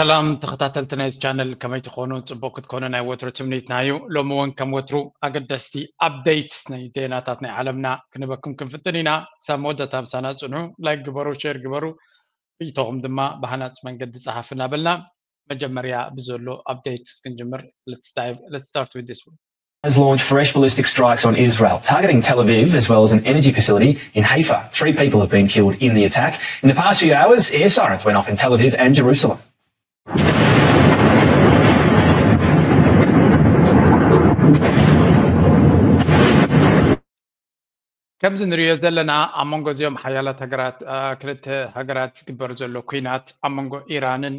ሰላም ተኸታተልቲ ናይዚ ቻነል፣ ከመይ ትኾኑ? ጽቡቕ ክትኮኑ ናይ ወትሩ ትምኒትና እዩ። ሎሚ እውን ከም ወትሩ ኣገደስቲ ኣፕዴትስ ናይ ዜናታት ናይ ዓለምና ክንበኩም ክንፍትን ኢና። ክሳብ መወዳእታ ምሳና ጽንሑ። ላይክ ግበሩ፣ ሼር ግበሩ፣ ርእይቶኹም ድማ ብሃናጽ መንገዲ ጸሓፉ እናበልና መጀመርያ ብዘሎ ኣፕዴትስ ክንጅምር። Let's dive, let's start with this one. Has launched fresh ballistic strikes on Israel, targeting Tel Aviv as well as an energy facility in Haifa. Three people have been killed in the attack. In the past few hours, air sirens went off in Tel Aviv and Jerusalem. ከምዚ ንሪኦ ዘለና ኣብ መንጎ እዚኦም ሓያላት ሃገራት ክልተ ሃገራት ዝግበር ዘሎ ኩናት ኣብ መንጎ ኢራንን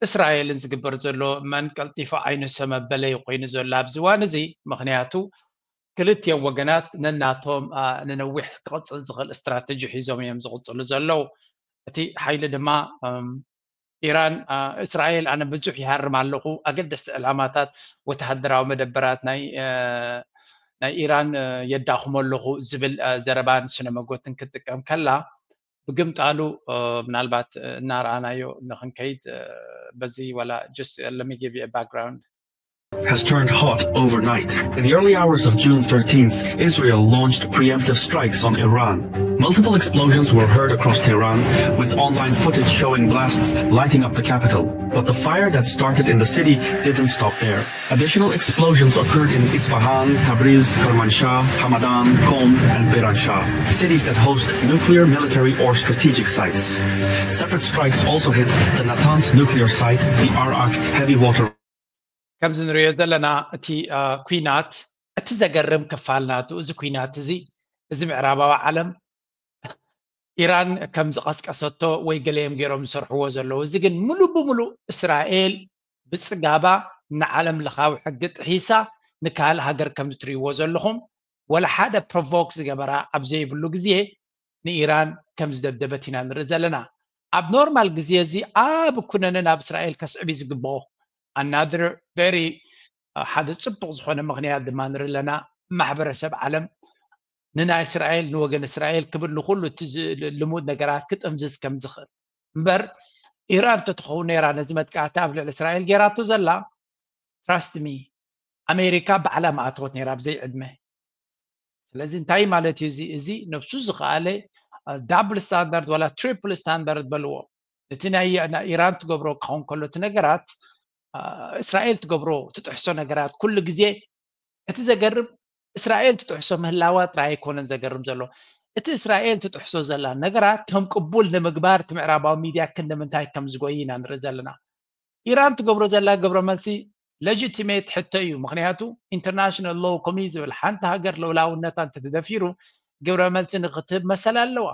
እስራኤልን ዝግበር ዘሎ መን ቀልጢፉ ዓይኑ ሰመበለይ ኮይኑ ዘሎ ኣብዚ እዋን እዚ። ምክንያቱ ክልቲኦም ወገናት ነናቶም ንነዊሕ ክቕፅል ዝኽእል ስትራተጂ ሒዞም እዮም ዝቕፅሉ ዘለዉ። እቲ ሓይሊ ድማ ኢራን እስራኤል ኣነ ብዙሕ ይሃርም ኣለኹ፣ ኣገደስቲ ዕላማታት ወተሃደራዊ መደበራት ናይ ናይ ኢራን የዳኽሞ ኣለኹ ዝብል ዘረባን ስነመጎትን ክትጥቀም ከላ ብግምጣሉ ምናልባት እናረኣናዮ ንክንከይድ በዚ ወላ just let me give you a background. Has turned hot overnight. In the early hours of June thirteenth, Israel launched preemptive strikes on Iran. Multiple explosions were heard across Tehran, with online footage showing blasts lighting up the capital. But the fire that started in the city didn't stop there. Additional explosions occurred in Isfahan, Tabriz, Kermanshah, Hamadan, Qom, and Beranshah, cities that host nuclear, military, or strategic sites. Separate strikes also hit the Natanz nuclear site, the Arak heavy water ከምዚ ንሪኦ ዘለና እቲ ኩናት እቲ ዘገርም ክፋል ናቱ እዚ ኩናት እዚ እዚ ምዕራባዊ ዓለም ኢራን ከም ዝቐስቀሰቶ ወይ ገለዮም ገይሮም ዝሰርሕዎ ዘለዉ እዚ ግን ሙሉእ ብሙሉእ እስራኤል ብፅጋባ ንዓለም ለኻዊ ሕጊ ጥሒሳ ንካልእ ሃገር ከም ዝትርእይዎ ዘለኹም ወላ ሓደ ፕሮቮክ ዝገበራ ኣብ ዘይብሉ ግዜ ንኢራን ከም ዝደብደበት ኢና ንርኢ ዘለና። ኣብ ኖርማል ግዜ እዚ ኣብ ኩነነ ናብ እስራኤል ከስዕብ እዩ ዝግብኦ። Another very ሓደ ፅቡቕ ዝኾነ ምኽንያት ድማ ንርኢ ኣለና። ማሕበረሰብ ዓለም ንናይ እስራኤል ንወገን እስራኤል ክብል ንኩሉ እቲ ልሙድ ነገራት ክጥምዝዝ ከም ዝኽእል እምበር ኢራን ተትኸውን ነይራ ነዚ መጥቃዕቲ ኣብ ልዕሊ እስራኤል ገይራቶ ዘላ trust me ኣሜሪካ ባዕላ ምኣተወት ነይራ ብዘይ ዕድመ። ስለዚ እንታይ ማለት እዩ እዚ? እዚ ነብሱ ዝኸኣለ double standard ዋላ triple standard በልዎ። እቲ ናይ ኢራን ትገብሮ ክኸውን ከሎ እቲ ነገራት እስራኤል ትገብሮ ትጥሕሶ ነገራት ኩሉ ግዜ እቲ ዘገርም እስራኤል ትጥሕሶ ምህላዋ ጥራይ ኣይኮነን ዘገርም ዘሎ። እቲ እስራኤል ትጥሕሶ ዘላ ነገራት ከም ቅቡል ንምግባር እቲ ምዕራባዊ ሚድያ ክንዲ ምንታይ ከም ዝጎይ ኢና ንርኢ ዘለና። ኢራን ትገብሮ ዘላ ግብረ መልሲ legitimate ሕቶ እዩ። ምክንያቱ international law ከምኡ እዩ ዝብል። ሓንቲ ሃገር ልኡላውነታ እንተተደፊሩ ግብረ መልሲ ንክትህብ መሰል ኣለዋ።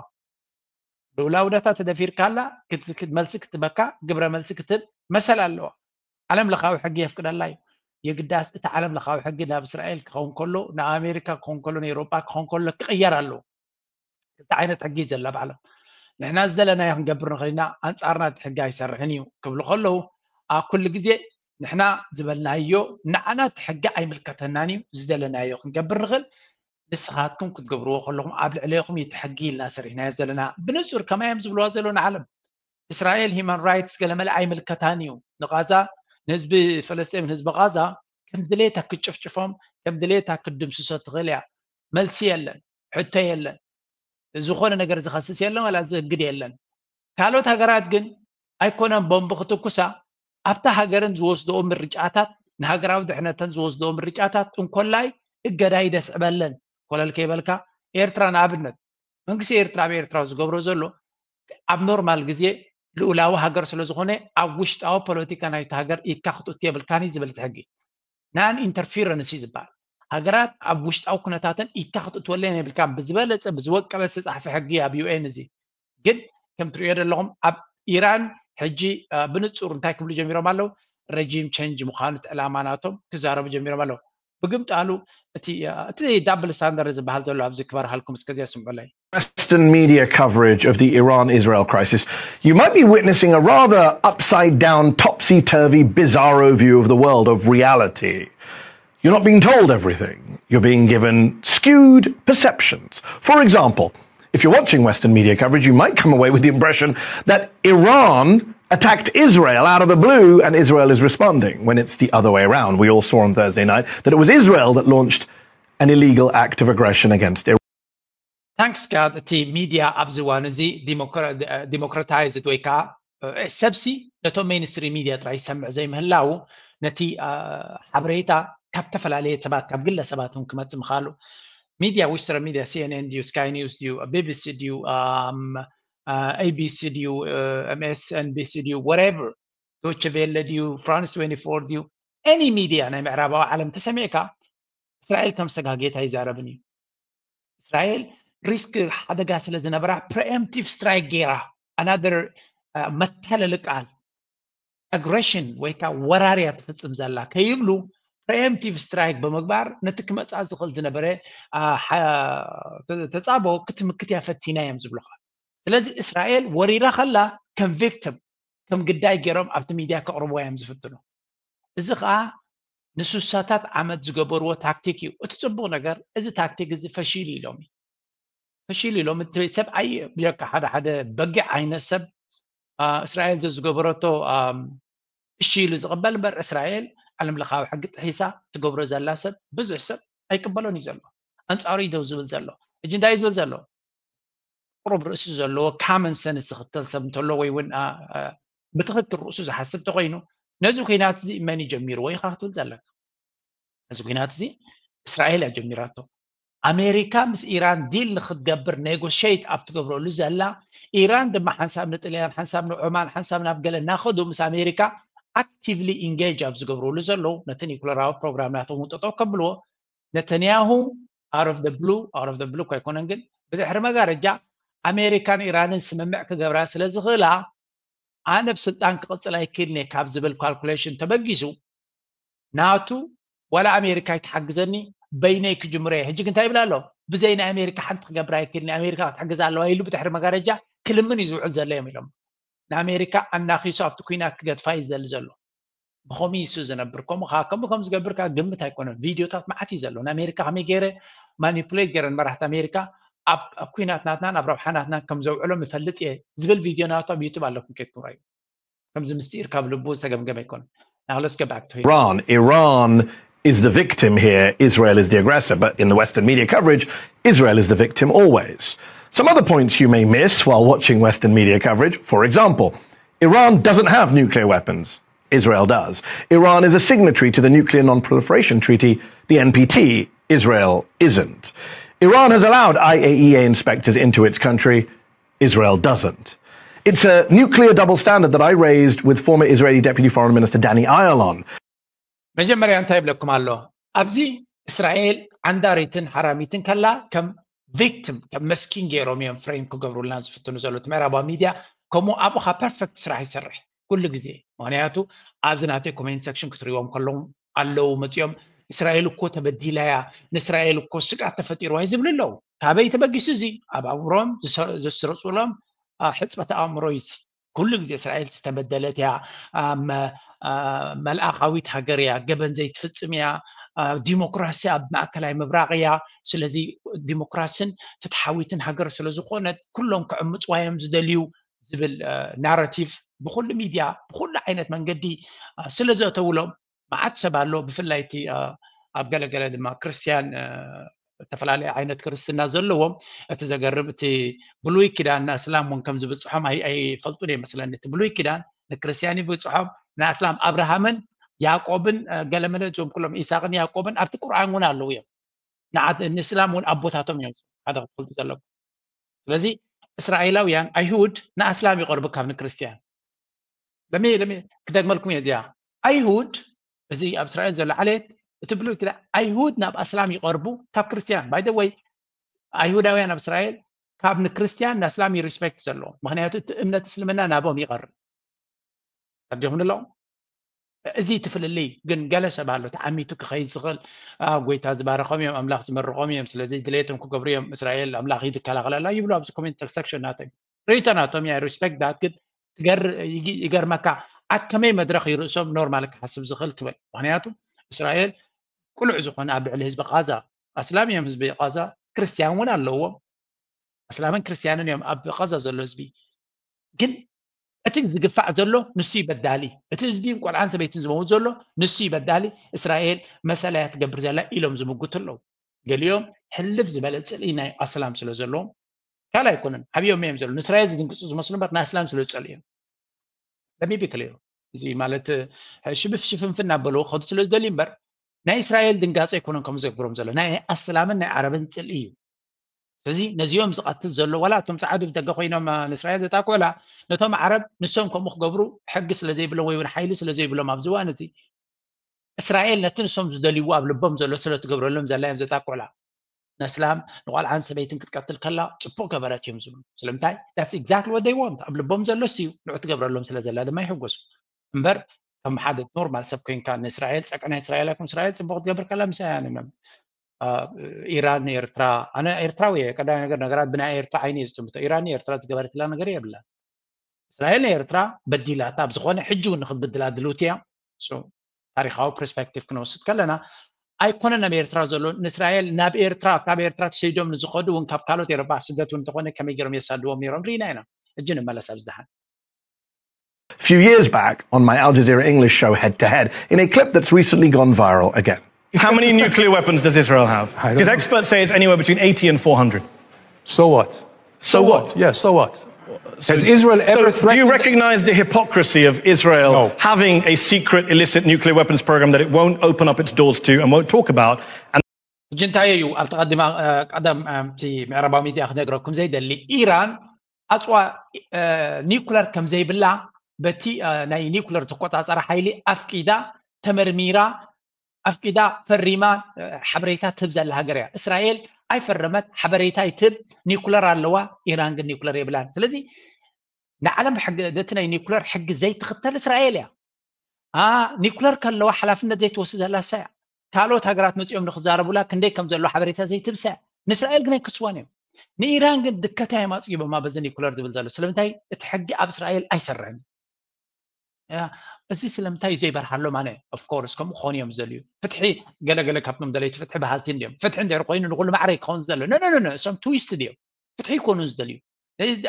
ልኡላውነታ ተደፊርካላ መልሲ ክትበካ ግብረ መልሲ ክትህብ መሰል ኣለዋ። ዓለም ለኻዊ ሕጊ የፍቅደላ እዩ። የግዳስ እቲ ዓለም ለኻዊ ሕጊ ናብ እስራኤል ክኸውን ከሎ ንኣሜሪካ ክኸውን ከሎ ንኤውሮጳ ክኸውን ከሎ ክቕየር ኣለዎ። ክልተ ዓይነት ሕጊ እዩ ዘላ ኣብ ዓለም። ንሕና ዝደለናዮ ክንገብር ንኽእል ኢና፣ ኣንጻርና እቲ ሕጊ ኣይሰርሕን እዩ ክብሉ ከለዉ ኣብ ኩሉ ግዜ ንሕና ዝበልናዮ ንዓና እቲ ሕጊ ኣይምልከተናን እዩ፣ ዝደለናዮ ክንገብር ንኽእል፣ ንስኻትኩም ክትገብርዎ ከለኹም ኣብ ልዕሌኹም እዩ እቲ ሕጊ ኢልና ሰሪሕናዮ ዘለና። ብንጹር ከማይ እዮም ዝብልዋ ዘለዉ ንዓለም። እስራኤል human rights ገለመለ ኣይምልከታን እዩ። ንቓዛ ንህዝቢ ፈለስጤም ንህዝቢ ቓዛ ከም ድሌታ ክትጭፍጭፎም ከም ድሌታ ክትድምስሶ ትኽእል እያ። መልሲ የለን፣ ሕቶ የለን፣ ዝኾነ ነገር ዝኸስስ የለን ዋላ ዝእግድ የለን። ካልኦት ሃገራት ግን ኣይኮነን ቦምብ ክትኩሳ ኣብታ ሃገረን ዝወስድኦ ምርጫታት ንሃገራዊ ድሕነተን ዝወስድኦ ምርጫታት እንኮላይ እገዳ ይደስዕበለን። ኮለል ከይበልካ ኤርትራ ንኣብነት መንግስቲ ኤርትራ ኣብ ኤርትራ ዝገብሮ ዘሎ ኣብ ኖርማል ግዜ ልኡላዊ ሃገር ስለ ዝኾነ ኣብ ውሽጣዊ ፖለቲካ ናይቲ ሃገር ኢድካ ክትእቱ የብልካን እዩ ዝብል እቲ ሕጊ። Non interference እዩ ዝበሃል። ሃገራት ኣብ ውሽጣዊ ኩነታተን ኢድካ ክትእትወለን የብልካን ብዝበለፀ ብዝወቀበ ዝተፃሕፈ ሕጊ ኣብ ዩ ኤን እዚ። ግን ከም ትሪኦ ዘለኹም ኣብ ኢራን ሕጂ ብንፁር እንታይ ክብሉ ጀሚሮም ኣለዉ? Regime change ምዃኑ እቲ ዕላማ ናቶም ክዛረቡ ጀሚሮም ኣለዉ። ብግምጣሉ እቲ እቲ double standard ዝበሃል ዘሎ ኣብዚ ክበርሃልኩም እስከዚኣ ስምዑለይ። Western media coverage of the Iran Israel crisis, you might be witnessing a rather upside down, topsy turvy, bizarro view of the world, of reality. You're not being told everything. You're being given skewed perceptions. For example, if you're watching Western media coverage, you might come away with the impression that Iran attacked Israel out of the blue, and Israel is responding when it's the other way around. We all saw on Thursday night that it was Israel that launched an illegal act of aggression against Iran. Thanks God እቲ ሚድያ ኣብዚ እዋን እዚ ዲሞክራታይዝድ ወይ ከዓ ሰብሲ ነቶም ሜንስትሪም ሚድያ ጥራይ ይሰምዕ ዘይምህላው ነቲ ሓበሬታ ካብ ዝተፈላለየ ሰባት ካብ ግለሰባት እውን ክመፅእ ምኽኣሉ። ሚድያ፣ ዊስተርን ሚድያ፣ CNN ድዩ፣ ስካይ ኒውስ ድዩ፣ ቢቢሲ ድዩ፣ ኤቢሲ ድዩ፣ ኤምኤስኤንቢሲ ድዩ፣ ወሬቨር፣ ዶች ቬለ ድዩ፣ ፍራንስ ትዌንቲ ፎር ድዩ፣ ኤኒ ሚድያ ናይ ምዕራባዊ ዓለም ተሰሚዕካ እስራኤል ከም ዝተጋጌት ኣይዛረብን እዩ። እስራኤል ሪስክ ሓደጋ ስለ ዝነበራ ፕሪኤምፕቲቭ ስትራይክ ገይራ፣ ኣናደር መታለሊ ቃል፣ ኣግሬሽን ወይ ከዓ ወራር እያ ትፍፅም ዘላ ከይብሉ ፕሪኤምፕቲቭ ስትራይክ ብምግባር ነቲ ክመፅኣ ዝኽእል ዝነበረ ተፃቦ ክትምክት እያ ፈቲና እዮም ዝብሉኻ። ስለዚ እስራኤል ወሪራ ከላ ከም ቪክቲም ከም ግዳይ ገይሮም ኣብቲ ሚድያ ከቕርብዋ እዮም ዝፍትኑ። እዚ ከዓ ንስሳታት ዓመት ዝገበርዎ ታክቲክ እዩ። እቲ ፅቡቅ ነገር እዚ ታክቲክ እዚ ፈሺሉ ኢሎም እዩ ፈሺሉ ኢሎም እቲ ሰብኣይ ብጀካ ሓደ ሓደ በጊዕ ዓይነት ሰብ እስራኤል ዘዝገበረቶ እሺ ኢሉ ዝቕበል እምበር እስራኤል ዓለም ለኻዊ ሕጊ ጥሒሳ ትገብሮ ዘላ ሰብ ብዙሕ ሰብ ኣይቅበሎን እዩ ዘሎ። ኣንፃሩ እዩ ደው ዝብል ዘሎ። ሕጂ እንታይ እዩ ዝብል ዘሎ? ቁሩብ ርእሲ ዘለዎ ካመን ሰንስ ዝኽተል ሰብ እንተሎ ወይ እውን ብትኽክል ርእሱ ዝሓስብ ተኮይኑ ነዚ ኩናት እዚ መን እዩ ጀሚርዎ ኢኻ ክትብል ዘለካ። እዚ ኩናት እዚ እስራኤል እያ ጀሚራቶ። ኣሜሪካ ምስ ኢራን ዲል ንክትገብር ኔጎሽት ኣብ ትገብረሉ ዘላ ኢራን ድማ ሓንሳብ ንጥልያን ሓንሳብ ንዑማን ሓንሳብ ናብ ገለ እናኸዱ ምስ ኣሜሪካ ኣክቲቭሊ ኢንጌጅ ኣብ ዝገብርሉ ዘለዉ ነቲ ኒኩለራዊ ፕሮግራም ናቶም እውን ጠጠው ከብልዎ ነተንያሁ out of the blue out of the blue ኣይኮነን ግን ብድሕሪ መጋረጃ ኣሜሪካን ኢራንን ስምምዕ ክገብራ ስለ ዝኽእላ ኣነ ብስልጣን ክቕፅል ኣይክእልን እየ ካብ ዝብል ካልኩሌሽን ተበጊሱ ናቱ ዋላ ኣሜሪካ ይትሓግዘኒ በይነይ ክጅምሮ እየ ሕጂ እንታይ ይብል ኣሎ ብዘይ ናይ ኣሜሪካ ሓንቲ ክገብር ኣይክእልን ኣሜሪካ ክትሕግዝ ኣለዋ ኢሉ ብድሕሪ መጋረጃ ክልምን እዩ ዝውዕል ዘሎ እዮም ኢሎም ንኣሜሪካ ኣናኺሱ ኣብቲ ኩናት ክገድፋ እዩ ዝደሊ ዘሎ ብኸምኡ ይሱ ዝነብር ከምኡ ከዓ ከምኡ ከም ዝገብር ከዓ ግምት ኣይኮነን ቪድዮታት መዓት እዩ ዘሎ ንኣሜሪካ ከመይ ገይረ ማኒፕሌት ገይረ ንመራሕቲ ኣሜሪካ ኣብ ኩናት ናትናን ኣብ ረብሓ ናትናን ከም ዘውዕሎም ይፈልጥ እየ ዝብል ቪድዮ ናቱ ኣብ ዩቱብ ኣለኩም ከድኩም ራዩ ከምዚ ምስጢር ካብ ልቡ ዝተገምገመ ኣይኮነን Now let's go back to Iran. Iran is the victim here, Israel is the aggressor. But in the Western media coverage, Israel is the victim always. Some other points you may miss while watching Western media coverage. For example, Iran doesn't have nuclear weapons. Israel does. Iran is a signatory to the Nuclear Non-Proliferation Treaty, the N P T. Israel isn't. Iran has allowed I A E A inspectors into its country. Israel doesn't. It's a nuclear double standard that I raised with former Israeli Deputy Foreign Minister Danny Ayalon. መጀመርያ እንታይ ይብለኩም ኣሎ ኣብዚ እስራኤል ዓንዳሪትን ሓራሚትን ከላ ከም ቪክቲም ከም መስኪን ገይሮም እዮም ፍሬም ክገብሩልና ዝፍትኑ ዘሎ እቲ ምዕራባዊ ሚድያ ከምኡ ኣብኡ ካ ፐርፌክት ስራሕ ይሰርሕ ኩሉ ግዜ ምክንያቱ ኣብዚ ናተይ ኮሜንት ሰክሽን ክትሪዎም ከለዉ ኣለዉ መፂኦም እስራኤል እኮ ተበዲላ እያ ንእስራኤል እኮ ስቃት ተፈጢርዋ እዩ ዝብሉ ኣለዉ ካበይ ተበጊሱ እዚ ኣብ ኣእምሮም ዘስረፁሎም ሕፅበት ኣእምሮ እዩ ኩሉ ግዜ እስራኤል ዝተበደለት እያ መልኣኻዊት ሃገር እያ ገበን ዘይትፍፅም እያ ዲሞክራሲ ኣብ ማእከላይ ምብራቕ እያ ስለዚ ዲሞክራስን ፍትሓዊትን ሃገር ስለ ዝኾነት ኩሎም ክዕምፅዋ እዮም ዝደልዩ ዝብል ናራቲቭ ብኩሉ ሚድያ ብኩሉ ዓይነት መንገዲ ስለ ዘእተውሎም መዓት ሰብ ኣሎ ብፍላይ እቲ ኣብ ገለገለ ድማ ክርስትያን ዝተፈላለየ ዓይነት ክርስትና ዘለዎም እቲ ዘገርም እቲ ብሉይ ኪዳን ንኣስላም እውን ከም ዝብፅሖም ኣይፈልጡን እየ መስለኒ እቲ ብሉይ ኪዳን ንክርስትያን ይብፅሖም ንኣስላም ኣብርሃምን ያዕቆብን ገለመለ እዚኦም ኩሎም ኢሳቅን ያዕቆብን ኣብቲ ቁርኣን እውን ኣለዉ እዮም ንእስላም እውን ኣቦታቶም እዮም ሓደ ክፈልጡ ዘለዎም ስለዚ እስራኤላውያን ኣይሁድ ንኣስላም ይቐርቡ ካብ ንክርስትያን ለሚ ለሚ ክደግመልኩም እየ እዚኣ ኣይሁድ እዚ ኣብ እስራኤል ዘሎ ዓሌት እቲ ብሉይ ኪዳን ኣይሁድ ናብ ኣስላም ይቐርቡ ካብ ክርስትያን ባይ ወይ ኣይሁዳውያን ኣብ እስራኤል ካብ ንክርስትያን ንኣስላም እዩ ሪስፔክት ዘለዎ ምክንያቱ እቲ እምነት እስልምና ናቦም ይቐርብ ተረዲኹም ኣለኹም እዚ ትፍልልይ ግን ገለ ሰብ ኣሎ ተዓሚቱ ክኸይድ ዝኽእል ጎይታ ዝባረኾም እዮም ኣምላኽ ዝመርቖም እዮም ስለዚ ድሌቶም ክገብሩ እዮም እስራኤል ኣምላኽ እዩ ዝከላኸለላ ይብሉ ኣብዚ ኮሜንት ሰክሽን ናተይ ርእይቶ ናቶም እያ ሪስፔክት ዳት ግን ይገርመካ ኣከመይ መድረኽ ይርእሶም ኖርማል ክሓስብ ዝኽእል ትበል ምክንያቱ እስራኤል ቅሉዕ ዝኾነ ኣብ ልዕሊ ህዝቢ ቃዛ ኣስላም እዮም ህዝቢ ቃዛ ክርስትያን እውን ኣለዎም ኣስላምን ክርስትያንን እዮም ኣብ ቃዛ ዘሎ ህዝቢ ግን እቲ ዝግፋዕ ዘሎ ንሱ ይበዳሊ፣ እቲ ህዝቢን ቆልዓን ሰበይትን ዝመውት ዘሎ ንሱ ይበዳሊ፣ እስራኤል መሰላያ ትገብር ዘላ ኢሎም ዝምጉቱ ኣለዉ። ገሊኦም ሕልፍ ዝበለ ጽልኢ ናይ ኣስላም ስለ ዘለዎም ካልእ ኣይኮነን፣ ዓብዮም እዮም ዘለዉ። ንእስራኤል ዝድንግጹ ዝመስሉ እምበር ንኣስላም ስለ ዝጸልኡ እዮም። ለሚቢ ክልዮ እዚ ማለት ሽብፍ ሽፍንፍን እናበሉ ከዱ ስለ ዝደልዩ እምበር ናይ እስራኤል ድንጋጸ ኣይኮነን ከም ዘግብሮም ዘሎ ናይ ኣስላምን ናይ ዓረብን ጽልኢ እዩ። ስለዚ ነዚኦም ዝቐትል ዘሎ ዋላ እቶም ጻዕዱ ብደገ ኮይኖም ንእስራኤል ዘጣቅዑላ ነቶም ዓረብ ንሶም ከምኡ ክገብሩ ሕጊ ስለ ዘይብሎም ወይ እውን ሓይሊ ስለ ዘይብሎም ኣብዚ እዋን እዚ እስራኤል ነቲ ንሶም ዝደልይዎ ኣብ ልቦም ዘሎ ስለ ትገብረሎም ዘላ እዮም ዘጣቅዑላ። ነስላም ንቆልዓን ሰበይትን ክትቀትል ከላ ጽቡቕ ገበረት እዮም ዝብሉ። ስለምንታይ that's exactly what they want ኣብ ልቦም ዘሎ እዩ ንዑ ትገብረሎም ስለ ዘላ ድማ ይሕጎሱ። እምበር ከም ሓደ ኖርማል ሰብ ኮይንካ ንእስራኤል ጸቀና እስራኤል ኣይኮን እስራኤል ጽቡቕ ትገብር ከላ ምስ ኣያንኖም ኢራን ኤርትራ ኣነ ኤርትራዊ እየ ቀዳሚ ነገር ነገራት ብናይ ኤርትራ ዓይኒ እየ ዝጥምቶ ኢራን ኤርትራ ዝገበረትላ ነገር የብላ እስራኤል ንኤርትራ በዲላታ ኣብ ዝኾነ ሕጂ እውን ንክትብድላ ድልውቲ እያ ታሪካዊ ፐርስፔክቲቭ ክንወስድ ከለና ኣይኮነን ኣብ ኤርትራ ዘሎ ንእስራኤል ናብ ኤርትራ ካብ ኤርትራ ተሰይዶም ንዝኸዱ እውን ካብ ካልኦት ኤሮፓ ስደት እውን እንተኾነ ከመይ ገይሮም የሳድዎም ነይሮም ርኢና ኢና ሕጂ ንመለስ ኣብ ዝደሓን A few years back on my Al Jazeera English show Head to Head, in a clip that's recently gone viral again. How many nuclear weapons does Israel have? Because experts say it's anywhere between eighty and four hundred. So what? So, so what? what? Yeah, so what? Has Israel ever so threatened? Do you recognize the hypocrisy of Israel no. having a secret illicit nuclear weapons program that it won't open up its doors to and won't talk about? And ሕጂ እንታይ እዩ ኣብቲ ቀዲማ ቀደም እቲ ምዕራባዊ ሚድያ ክነግረኩም ዘይደሊ ኢራን ኣፅዋ ኒኩለር ከም ዘይብላ በቲ ናይ ኒኩለር ተቆፃፀረ ሓይሊ ኣፍቂዳ ተመርሚራ ኣፍቂዳ ፈሪማ ሓበሬታ ትህብ ዘላ ሃገር እያ እስራኤል ኣይፈረመት ሓበሬታ ይትህብ ኒኩለር ኣለዋ ኢራን ግን ኒኩለር የብላን ስለዚ ንዓለም ሕጊ ነቲ ናይ ኒኩለር ሕጊ ዘይትኽተል እስራኤል እያ ኒኩለር ከለዋ ሓላፍነት ዘይትወስድ ዘላ እሳ እያ ካልኦት ሃገራት መፂኦም ንክዛረቡላ ክንደይ ከም ዘሎ ሓበሬታ ዘይትህብ እሳ እያ ንእስራኤል ግን ኣይክስዋን እዮም ንኢራን ግን ድከታ እዮም ኣፅጊቦማ በዚ ኒኩለር ዝብል ዘሎ ስለምንታይ እቲ ሕጊ ኣብ እስራኤል ኣይሰርሕን እዚ ስለምንታይ እዩ ዘይበርሃሎም ኣነ ኦፍኮርስ ከምኡ ክኾኑ እዮም ዝደልዩ ፍትሒ ገለገለ ካብቶም ደለይቲ ፍትሒ በሃልቲ እንዲዮም ፍትሒ እንድሕር ኮይኑ ንኩሉ ማዕረ ክኸውን ዝደለ ነነነ እሶም ትዊስት ድዮም ፍትሒ ይኮኑን ዝደልዩ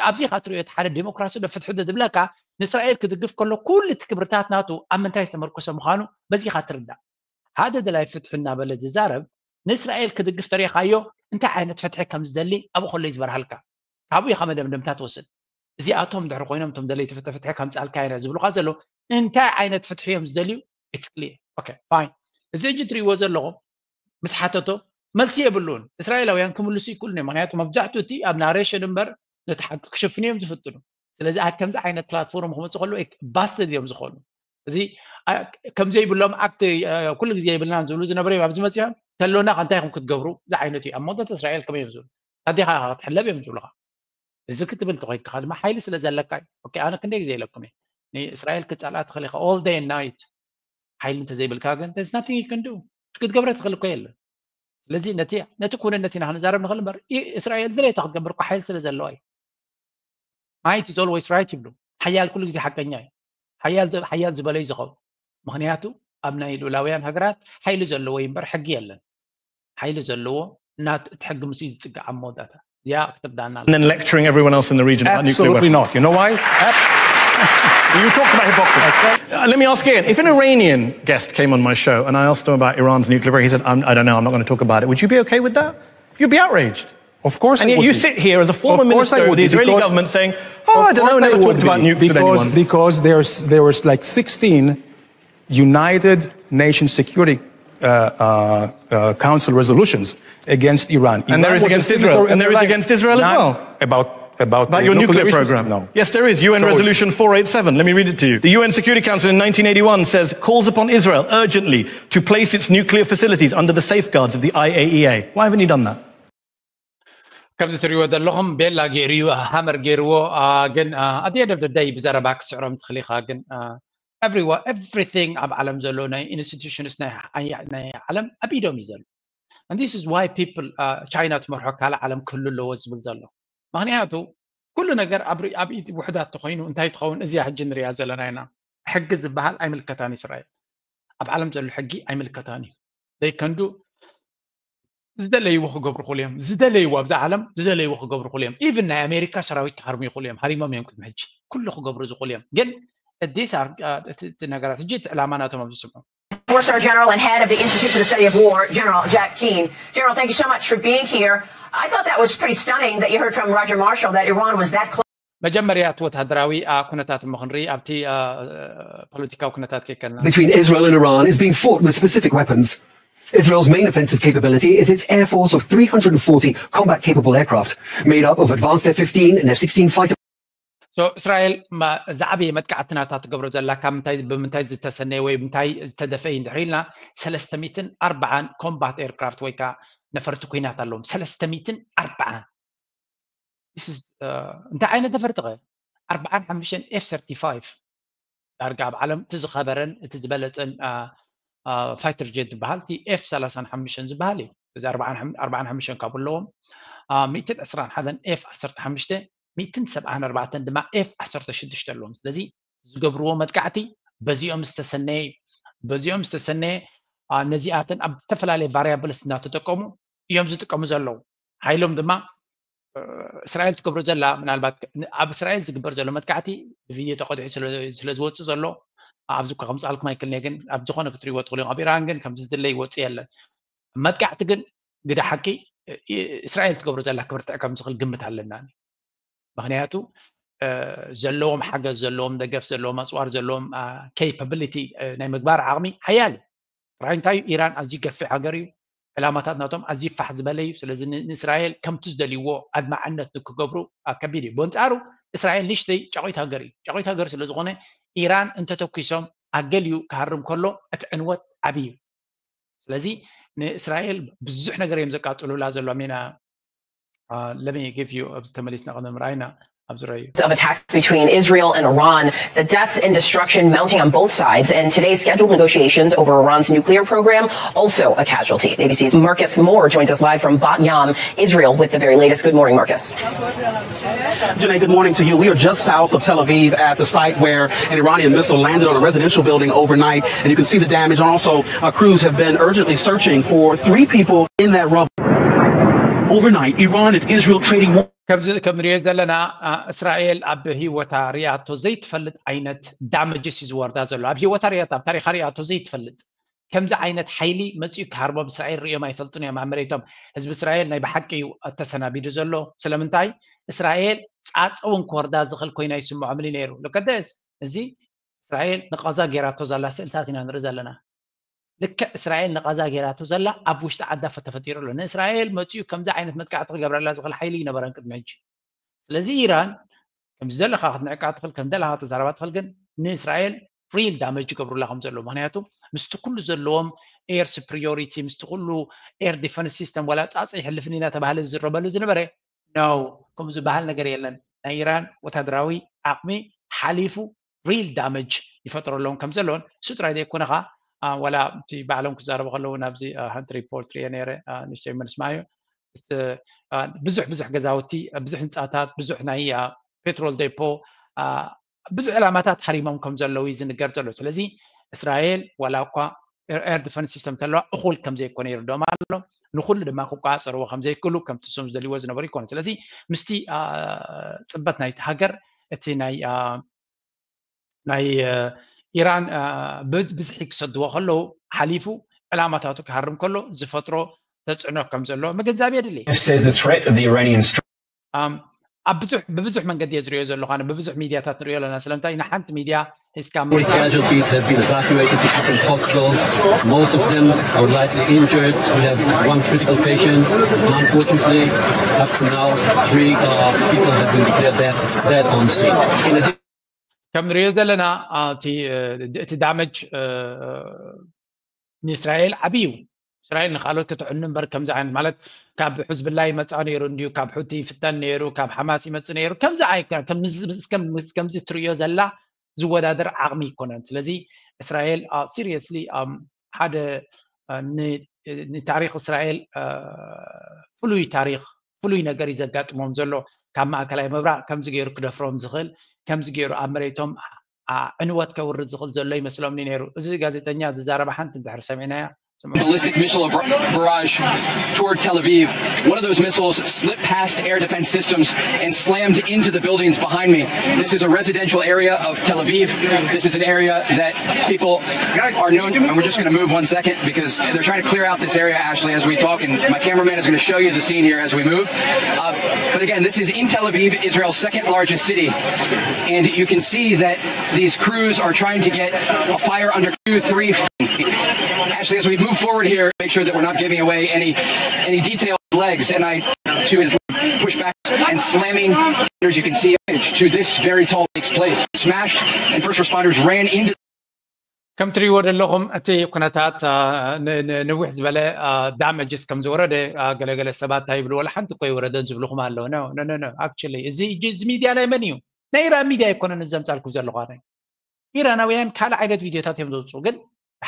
ኣብዚ ካ ትሪኦ እቲ ሓደ ዲሞክራሲ ዶ ፍትሒ ዶ ዝብለካ ንእስራኤል ክድግፍ ከሎ ኩሉ እቲ ክብርታት ናቱ ኣብ ምንታይ ዝተመርኮሰ ምዃኑ በዚ ካ ትርዳእ ሓደ ደላይ ፍትሒ እናበለ ዝዛረብ ንእስራኤል ክድግፍ ተሪኻዮ እንታይ ዓይነት ፍትሒ ከም ዝደሊ ኣብኡ ከሎ እዩ ዝበርሃልካ ካብኡ ኢኻ መደምደምታ ትወስድ እዚኣቶም ድሕሪ ኮይኖም እቶም ደለይቲ ፍትሒ ፍትሒ ከምፃልካ ኢና ዝብሉካ ዘሎ እንታይ ዓይነት ፍትሒ እዮም ዝደልዩ it's clear okay fine እዚ ሕጂ ትሪእዎ ዘለኹም ምስ ሓተቶ መልሲ የብሉን እስራኤላውያን ክምልሱ ይክእሉን እዮም ምክንያቱ መብዛሕትኡ እቲ ኣብ ናሬሽን እምበር ነቲ ሓቂ ክሽፍኑ እዮም ዝፍትኑ ስለዚ ኣብ ከምዚ ዓይነት ፕላትፎርም ክመፁ ከለዉ ባስትድ እዮም ዝኾኑ እዚ ከምዘይብሎም ኣክት ኩሉ ግዜ የብልናን ዝብሉ ዝነበሩ እዮም ኣብዚ መፅኦም ተሎና ከ እንታይ ኢኹም ክትገብሩ እዚ ዓይነት እዩ ኣብ መወዳእታ እስራኤል ከመይ እዮም ዝብሉ ኣዴኻ ክትሕለብ እዮም ዝብሉኻ እዚ ክትብል ተኮይንካ ድማ ሓይሊ ስለ ዘለካ እዩ ኣነ ክንደይ ግዜ ኢለኩም እየ ንእስራኤል ክፀልኣ ትኽእል ኢኻ all day and night ሓይሊ እንተዘይብልካ ግን there's nothing you can do ክትገብረ ትኽእል እኮ የለን ስለዚ ነቲ ነቲ ኩነነት ኢና ክንዛረብ ንኽእል እምበር እስራኤል ድሌታ ክትገብር እኮ ሓይሊ ስለ ዘለዋ እዩ might is always right ይብሉ ሓያል ኩሉ ግዜ ሓቀኛ እዩ ሓያል ዝበለ እዩ ዝኸውን ምኽንያቱ ኣብ ናይ ልኡላውያን ሃገራት ሓይሊ ዘለዎ እዩ እምበር ሕጊ የለን ሓይሊ ዘለዎ ናት እቲ ሕጊ ምስ ዝፅጋዕ ኣብ መወዳእታ እዚኣ ክትርዳና and then lecturing everyone else in the region about nuclear Absolutely weapons. not. You know why? You talked about hypocrisy. Uh, let me ask again. If an Iranian guest came on my show and I asked him about Iran's nuclear program, he said, I'm, I don't know, I'm not going to talk about it. Would you be okay with that? You'd be outraged. Of course, And I yet would you be. sit here as a former Of course I minister of would the be, Israeli because- government saying, oh, I Of don't know, course never I would talked about be, nukes with because anyone. because there's there was like sixteen United Nations Security uh, uh, uh, Council resolutions against Iran. And there Iran is was a against Israel. signatory And there is Iran. against Israel as Not well. About about About the your nuclear issues. program. No. Yes, there is. U N Show it. Resolution four eight seven. Let me read it to you. The U N Security Council in nineteen eighty-one says calls upon Israel urgently to place its nuclear facilities under the safeguards of the I A E A. Why haven't you done that? ከምዚ ትሪእዎ ዘለኹም ቤላ ገይርዎ ሃመር ገይርዎ ግን ኣት ኤንድ ኦፍ ደይ ብዘረባ ክስዕሮም ትኽእል ኢኻ ግን everything ኣብ ዓለም ዘሎ ናይ ኢንስቲቱሽንስ ናይ ዓለም ኣብ ኢዶም እዩ ዘሎ and this is why people ቻይና ትመርሖ ካልእ ዓለም ክህሉ ኣለዎ ዝብል ዘሎ ምክንያቱ ኩሉ ነገር ኣብ ኢድ ውሕዳት ተኮይኑ እንታይ ትኸውን እዚኣ ሕጂ ንሪኣ ዘለና ኢና ሕጊ ዝበሃል ኣይምልከታን እስራኤል ኣብ ዓለም ዘሎ ሕጊ ኣይምልከታን እዩ they can do ዝደለይዎ ክገብሩ ይኽእሉ እዮም። ዝደለይዎ ኣብዛ ዓለም ዝደለይዎ ክገብሩ ይኽእሉ እዮም። ኢቭን ናይ ኣሜሪካ ሰራዊት ክሃርሙ ይኽእሉ እዮም። ሃሪሞም እዮም ቅድሚ ሕጂ ኩሉ ክገብሩ ዝኽእሉ እዮም። ግን እዲስ እቲ ነገራት ሕጂ እቲ ዕላማ ናቶም ኣብ ዝስምዑ Four-star general and head of the Institute for the Study of War, General Jack Keane. General, thank you so much for being here. I thought that was pretty stunning that you heard from Roger Marshall that Iran was that close. መጀመርያ እቲ ወታደራዊ ኩነታት እሞ ክንርኢ ኣብቲ ፖለቲካዊ ኩነታት ከይከልና between Israel and Iran is being fought with specific weapons. Israel's main offensive capability is its air force of three hundred forty combat capable aircraft, made up of advanced F fifteen and F sixteen fighter እስራኤል ዝዓበየ መጥቃዕቲ ናታ ትገብሮ ዘላ ካብ ምንታይ ብምንታይ ዝተሰነየ ወይ ምንታይ ዝተደፈ እዩ እንድሕር ኢልና ሰለስተ ሚእትን ኣርባዓን ኮምባት ኤርክራፍት ወይ ከዓ ነፈርቲ ኩናት ኣለዎም ሰለስተ ሚእትን ኣርባዓን እንታይ ዓይነት ነፈርቲ ኸ ኣርባዓን ሓሙሽተን ኤፍ ሰርቲ ፋይቭ ዳርጋ ኣብ ዓለም እቲ ዝኸበረን እቲ ዝበለፀን ፋይተር ጀት ዝበሃል እቲ ኤፍ ሰላሳን ሓሙሽተን ዝበሃል እዩ እዚ ኣርባዓን ሓሙሽተን ካብ ኣለዎም ሚእትን ዕስራን ሓደን ኤፍ ዓሰርተ ሓሙሽተ ሚእትን ሰብዓን ኣርባዕተን ድማ ኤፍ ዓሰርተ ሽዱሽተ ኣለዎም ስለዚ ዝገብርዎ መጥቃዕቲ በዚኦም ዝተሰነየ እዩ በዚኦም ዝተሰነየ ነዚኣተን ኣብ ዝተፈላለየ ቫሪያብልስ እናተጠቀሙ እዮም ዝጥቀሙ ዘለዉ ሓይሎም ድማ እስራኤል ትገብሮ ዘላ ምናልባት ኣብ እስራኤል ዝግበር ዘሎ መጥቃዕቲ ብቪድዮ ተቐዲሑ ስለ ዝወፅእ ዘሎ ኣብዚ እኳ ከምፃልኩም ኣይክልኒ ግን ኣብ ዝኾነ ክትሪዎ ትኽእሉ ኣብ ኢራን ግን ከምዚ ዝድለ ይወፅእ የለን መጥቃዕቲ ግን ግደ ሓቂ እስራኤል ትገብሮ ዘላ ክብርትዕ ከም ዝኽእል ግምት ኣለና ምክንያቱ ዘለዎም ሓገዝ ዘለዎም ደገፍ ዘለዎም ኣፅዋር ዘለዎም ኬፓብሊቲ ናይ ምግባር ዓቕሚ ሓያል እዩ ጥራይ እንታይ ኢራን ኣዝዩ ገፊሕ ሃገር እዩ ዕላማታት ናቶም ኣዝዩ ፋሕ ዝበለ እዩ ስለዚ ንእስራኤል ከምቲ ዝደልይዎ ኣድማዕነት ንክገብሩ ከቢድ እዩ በንፃሩ እስራኤል ንሽተይ ጫቆይት ሃገር እዩ ጫቆይት ሃገር ስለዝኾነ ኢራን እንተተኩሶም ኣገሊዩ ክሃርም ከሎ እቲ ዕንወት ዓብይ እዩ ስለዚ ንእስራኤል ብዙሕ ነገር እዮም ዘቃፅሉላ ዘሎ ሜና let me give you ኣብዚ ተመሊስና ቅድሚ ምርኣይና ኣብዚ ረዩ of attacks between Israel and Iran, the deaths and destruction mounting on both sides, and today's scheduled negotiations over Iran's nuclear program also a casualty. A B C's Marcus Moore joins us live from Bat Yam, Israel, with the very latest. Good morning, Marcus. Janae, good morning to you. We are just south of Tel Aviv at the site where an Iranian missile landed on a residential building overnight, and you can see the damage. And also, uh, crews have been urgently searching for three people in that rubble. Overnight, Iran and Israel trading war. ከምዚ ከም ንሪኦ ዘለና እስራኤል ኣብ ህይወታ ሪኣቶ ዘይትፈልጥ ዓይነት ዳመጅስ እዩ ዝወርዳ ዘሎ ኣብ ህይወታ ሪኣቶ ኣብ ታሪኻ ሪኣቶ ዘይትፈልጥ ከምዚ ዓይነት ሓይሊ መፂኡ ክሃርቦም እስራኤል ሪኦም ኣይፈልጡን እዮም ኣብ መሬቶም ህዝቢ እስራኤል ናይ ብሓቂ እዩ ተሰናቢዱ ዘሎ ስለምንታይ እስራኤል ፃፀውን ክወርዳ ዝኽእል ኮይና ይስምዖምኒ ነይሩ ልከደስ እዚ እስራኤል ንቐዛ ጌራቶ ዘላ ስእልታት ኢና ንርኢ ዘለና ልክዕ እስራኤል ንቐዛ ጌራቶ ዘላ ኣብ ውሽጢ ዓዳ ተፈጢሩ ኣሎ ንእስራኤል መፂኡ ከምዚ ዓይነት መጥቃዕቲ ክገብረላ ዝኽእል ሓይሊ ይነበረን ቅድሚ ሕጂ ስለዚ ኢራን ከምዚ ዘለካ ክትንዕቃ ትኽእል ከም ዘለካ ተዛረባ ትኽእል ግን ንእስራኤል ሪል ዳመጅ ይገብሩላ ከም ዘለዉ ምክንያቱ ምስቲ ኩሉ ዘለዎም ኤር ስፕሪዮሪቲ ምስቲ ኩሉ ኤር ዲፈንስ ሲስተም ዋላ ፃፀ ይሕልፍኒ እናተባሃለ ዝዝረበሉ ዝነበረ ነው ከምኡ ዝበሃል ነገር የለን ናይ ኢራን ወታደራዊ ዓቕሚ ሓሊፉ ሪል ዳመጅ ይፈጥረሎም ከም ዘለውን እሱ ጥራይ ዘይኮነ ከዓ ዋላ እቲ ባዕሎም ክዛረቡ ከለዉ ናብዚ ሃንት ሪፖርት ሪኦ ነረ ንሽተይ መልስማዮ ብዙሕ ብዙሕ ገዛውቲ ብዙሕ ህንፃታት ብዙሕ ናይ ፔትሮል ዴፖ ብዙሕ ዕላማታት ሓሪሞም ከም ዘለዉ እዩ ዝንገር ዘሎ ስለዚ እስራኤል ዋላ እኳ ኤር ዲፈንስ ሲስተም ተለዋ እኹል ከም ዘይኮነ ይርድኦም ኣሎ ንኩሉ ድማ ክቋፀርዎ ከም ዘይክእሉ ከምቲ እሶም ዝደልይዎ ዝነበሩ ይኮነ ስለዚ ምስቲ ፅበት ናይቲ ሃገር እቲ ናይ ናይ ኢራን ብዝሒ ክሰድዎ ከለዉ ሓሊፉ ዕላማታቱ ክሃርም ከሎ ዝፈጥሮ ተፅዕኖ ከም ዘሎ ምግንዛብ የድሊ says the threat of the Iranian strike ኣብ ብዙሕ ብብዙሕ መንገዲ እየ ዝሪኦ ዘለኹ ኣነ ብብዙሕ ሚድያታት ንሪኦ ኣለና ስለምንታይ ንሓንቲ ሚድያ ሒዝካ Casualties have been evacuated to different hospitals. Most of them are lightly injured. We have one critical patient. Unfortunately, up to now, three uh, people have been declared dead, dead on scene. In addition, ከም ንሪኦ ዘለና እቲ ዳመጅ ንእስራኤል ዓብዩ እስራኤል ንካልኦት ከተዕኑ እምበር ከምዚ ዓይነት ማለት ካብ ሕዝብላ ይመፃ ነይሩ እንድዩ ካብ ሑቲ ይፍተን ነይሩ ካብ ሓማስ ይመፅእ ነይሩ ከምዚ ኣይኮነን ከምዚ ትርእዮ ዘላ ዝወዳደር ዓቕሚ ይኮነን ስለዚ እስራኤል ሲሪየስሊ ሓደ ንታሪክ እስራኤል ፍሉይ ታሪክ ፍሉይ ነገር እዩ ዘጋጥሞም ዘሎ ካብ ማእከላይ ምብራቅ ከምዚ ገይሩ ክደፍሮም ዝኽእል ከምዚ ገይሩ ኣብ መሬቶም ዕንወት ከውርድ ዝኽእል ዘሎ ይመስሎምኒ ነይሩ እዚ ጋዜጠኛ ዝዛረባ ሓንቲ እንድሕር ሰሚዕናያ ballistic missile bar- barrage toward Tel Aviv. One of those missiles slipped past air defense systems and slammed into the buildings behind me. This is a residential area of Tel Aviv. This is an area that people are known, and we're just going to move one second because they're trying to clear out this area, Ashley, as we talk, and my cameraman is going to show you the scene here as we move. Uh, but again, this is in Tel Aviv, Israel's second largest city, and you can see that these crews are trying to get a fire under two, three. Ashley, as we move forward here, make sure that we're not giving away any any detailed legs, and I to his pushback and slamming. As you can see, to this very tall takes place, smashed, and first responders ran into. ከም ትሪእዎ ዘለኹም እቲ ኩነታት ነዊሕ ዝበለ ዳመጅስ ከም ዝወረደ ገለገለ ሰባት እንታይ ይብሉ፣ ወላ ሓንቲ እኮ ይወረደን ዝብልኹም ኣለዉ። Actually እዚ ሚድያ ናይ መን እዩ? ናይ ኢራን ሚድያ ኣይኮነን እዚ ዘምፃልኩም ዘለኹ። ኣነ ኢራናውያን ካልእ ዓይነት ቪድዮታት እዮም ዘውፅኡ፣ ግን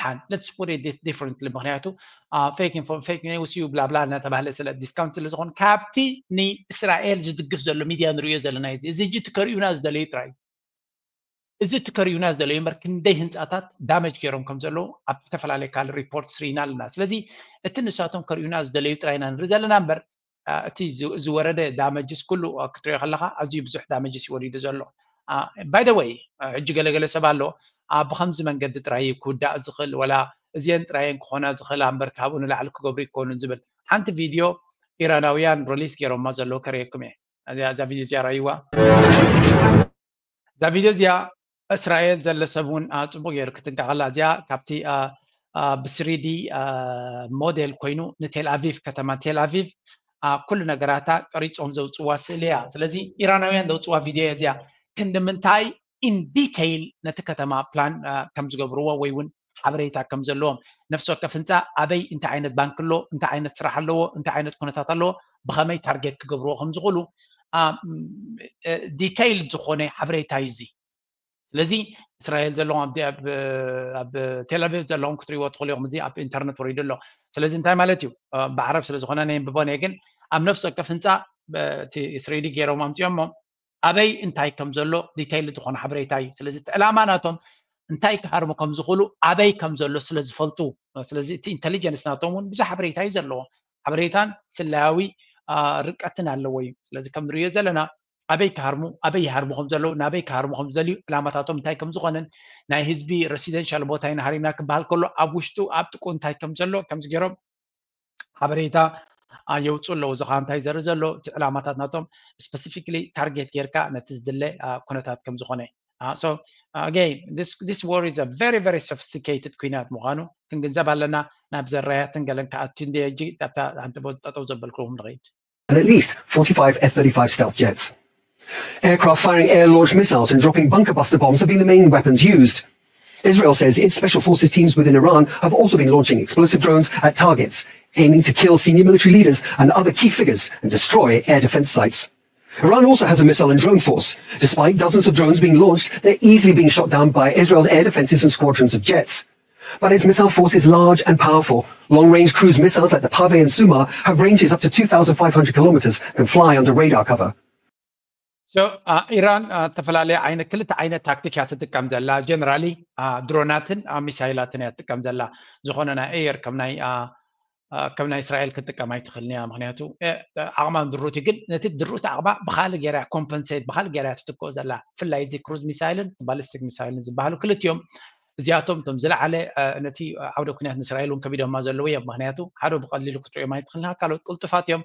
ሓን let's put it differently፣ ምክንያቱ fake news እዩ ብላብላ እናተባህለ ስለ ዲስካውንት ስለ ዝኾን ካብቲ ንእስራኤል ዝድግፍ ዘሎ ሚድያ ንሪኦ ዘለና እዚ እዚ እጂ ትከሪኡና ዝደለዩ ጥራይ እዚ እቲ ከሪዩና ዝደለዩ እምበር ክንደይ ህንፃታት ዳመጅ ገይሮም ከም ዘለዉ ኣብ ዝተፈላለየ ካልእ ሪፖርት ስርኢና ኣለና። ስለዚ እቲ ንሳቶም ከሪዩና ዝደለዩ ጥራይ ኢና ንርኢ ዘለና እምበር እቲ ዝወረደ ዳመጅስ ኩሉ ክትሪኦ ከለካ ኣዝዩ ብዙሕ ዳመጅስ ይወሪዱ ዘሎ። By the way ሕጂ ገለገለ ሰብ ኣሎ ብከምዚ መንገዲ ጥራይ ክውዳእ ዝኽእል ወላ እዚአን ጥራየን ክኾና ዝኽእላ እምበር ካብኡ ንላዕሊ ክገብሩ ይኮኑን ዝብል ሓንቲ ቪድዮ ኢራናውያን ሪሊስ ገይሮማ ዘለዉ ከርእየኩም እየ። እዛ ቪድዮ እዚኣ ራይዋ እዛ ቪድዮ እዚኣ እስራኤል ዘለ ሰብ እውን ፅቡቅ ገይሩ ክትንቀቀላ እዚኣ ካብቲ ብስሪዲ ሞዴል ኮይኑ ንቴል ኣቪቭ ከተማ ቴል ኣቪቭ ኩሉ ነገራታ ቀሪፆም ዘውፅዋ ስእሊ እያ። ስለዚ ኢራናውያን ዘውፅዋ ቪድዮ እያ እዚኣ ክንዲ ምንታይ ኢን ዲቴይል ነቲ ከተማ ፕላን ከም ዝገብርዎ ወይ እውን ሓበሬታ ከም ዘለዎም ነፍሲ ወከፍ ህንፃ ኣበይ እንታይ ዓይነት ባንክ ኣሎ እንታይ ዓይነት ስራሕ ኣለዎ እንታይ ዓይነት ኩነታት ኣለዎ ብኸመይ ታርጌት ክገብርዎ ከም ዝኽእሉ ዲቴይል ዝኾነ ሓበሬታ እዩ እዚ። ስለዚ እስራኤል ዘለዎም ኣብ ቴልኣቪቭ ዘለዎም ክትሪእዎ ትኽእሉ ኢኹም። እዚ ኣብ ኢንተርነት ወሪዱ ኣሎ። ስለዚ እንታይ ማለት እዩ? ብዓረብ ስለ ዝኾነ ነየንብቦን እየ፣ ግን ኣብ ነፍሲ ወከፍ ህንፃ እቲ ስሪዲ ገይሮም ኣምፅኦሞ ኣበይ እንታይ ከም ዘሎ ዲቴይል ዝኾነ ሓበሬታ እዩ። ስለዚ እቲ ዕላማ ናቶም እንታይ ክሃርሙ ከም ዝኽእሉ ኣበይ ከም ዘሎ ስለ ዝፈልጡ፣ ስለዚ እቲ ኢንተሊጀንስ ናቶም እውን ብዙሕ ሓበሬታ እዩ ዘለዎ። ሓበሬታን ስለያዊ ርቀትን ኣለዎ እዩ። ስለዚ ከም ንሪኦ ዘለና ኣበይ ክሃርሙ ኣበይ ይሃርሙ ከም ዘለዉ ናበይ ክሃርሙ ከም ዝደልዩ ዕላማታቶም እንታይ ከም ዝኾነን ናይ ህዝቢ ረሲደንሻል ቦታ ኢና ሃሪምና ክበሃል ከሎ ኣብ ውሽጡ ኣብ ጥቁ እንታይ ከም ዘሎ ከምዚ ገይሮም ሓበሬታ የውፅኡ ኣለዉ። እዚ ከዓ እንታይ ዘርኢ ዘሎ እቲ ዕላማታት ናቶም ስፐሲፊክሊ ታርጌት ጌርካ ነቲ ዝድለ ኩነታት ከም ዝኾነ so again this this war is a very very sophisticated ኩናት ምዃኑ ክንግንዘብ ኣለና። ናብ ዘራያትን ገለን ክኣቱ እንደ ሕጂ ኣብታ ሓንቲ ጠጠው ዘበልክዎም ንኸይድ and at least forty-five F thirty-five stealth jets. Aircraft firing air launched missiles and dropping bunker buster bombs have been the main weapons used. Israel says its special forces teams within Iran have also been launching explosive drones at targets, aiming to kill senior military leaders and other key figures and destroy air defense sites. Iran also has a missile and drone force. Despite dozens of drones being launched, they're easily being shot down by Israel's air defenses and squadrons of jets. But its missile force is large and powerful. Long-range cruise missiles like the Pave and Sumar have ranges up to two thousand five hundred kilometers and fly under radar cover. ኢራን ዝተፈላለየ ዓይነት ክልተ ዓይነት ታክቲክ እያ ትጥቀም ዘላ። ጀነራሊ ድሮናትን ሚሳይላትን እያ ትጥቀም ዘላ። ዝኾነ ናይ ኤየር ከም ናይ ከም ናይ እስራኤል ክትጥቀም ኣይትኽእልን እያ። ምክንያቱ ዓቕማ ድሩት እዩ፣ ግን ነቲ ድሩት ዓቕማ ብካልእ ገይራ ኮምፐንሴት ብካልእ ገይራ ትትክኦ ዘላ። ብፍላይ እዚ ክሩዝ ሚሳይልን ባሊስቲክ ሚሳይልን ዝበሃሉ ክልቲኦም እዚኣቶም እቶም ዝለዓለ ነቲ ዓውደ ኩናት ንእስራኤል እውን ከቢዶማ ዘለዉ እዮም። ምክንያቱ ሓደ ብቀሊሉ ክትሪኦም ኣይትኽእልን፣ ካልኦት ቅልጡፋት እዮም።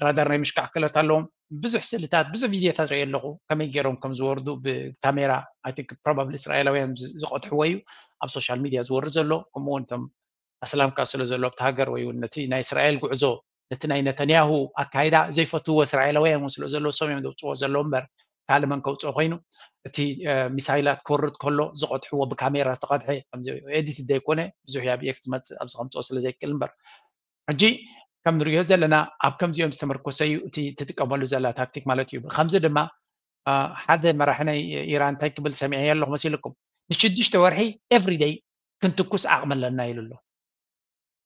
ራዳር ናይ ምሽካዕ ክእለት ኣለዎም። ብዙሕ ስእልታት ብዙሕ ቪድዮታት ርኢ ኣለኹ ከመይ ገይሮም ከም ዝወርዱ ብካሜራ። I think probably እስራኤላውያን ዝቀድሕዎ እዩ ኣብ ሶሻል ሚድያ ዝወርድ ዘሎ። ከምኡ እውን እቶም ኣስላምካ ስለ ዘሎ ኣብቲ ሃገር ወይ እውን ነቲ ናይ እስራኤል ጉዕዞ ነቲ ናይ ነተንያሁ ኣካይዳ ዘይፈትውዎ እስራኤላውያን እውን ስለ ዘሎ እሶም እዮም ዘውፅዎ ዘለዉ እምበር ካልእ መን ከውፅኦ ኮይኑ እቲ ሚሳይላት ክወርድ ከሎ ዝቐድሕዎ ብካሜራ ዝተቐድሐ ኤዲት ዘይኮነ ብዙሕ ኣብ ኤክስ ዝመፅእ ኣብዚ ከምፅኦ ስለ ዘይክእል እምበር ሕጂ ከም ንሪኦ ዘለና ኣብ ከምዚኦም ዝተመርኮሰ እዩ እቲ ትጥቀመሉ ዘላ ታክቲክ ማለት እዩ። ከምዚ ድማ ሓደ መራሒ ናይ ኢራን እንታይ ክብል ሰሚዐዮ ኣለኹ መሲልኩም፣ ንሽዱሽተ ወርሒ ኤቭሪ ደይ ክንትኩስ ዓቕሚ ኣለና ኢሉ ኣሎ።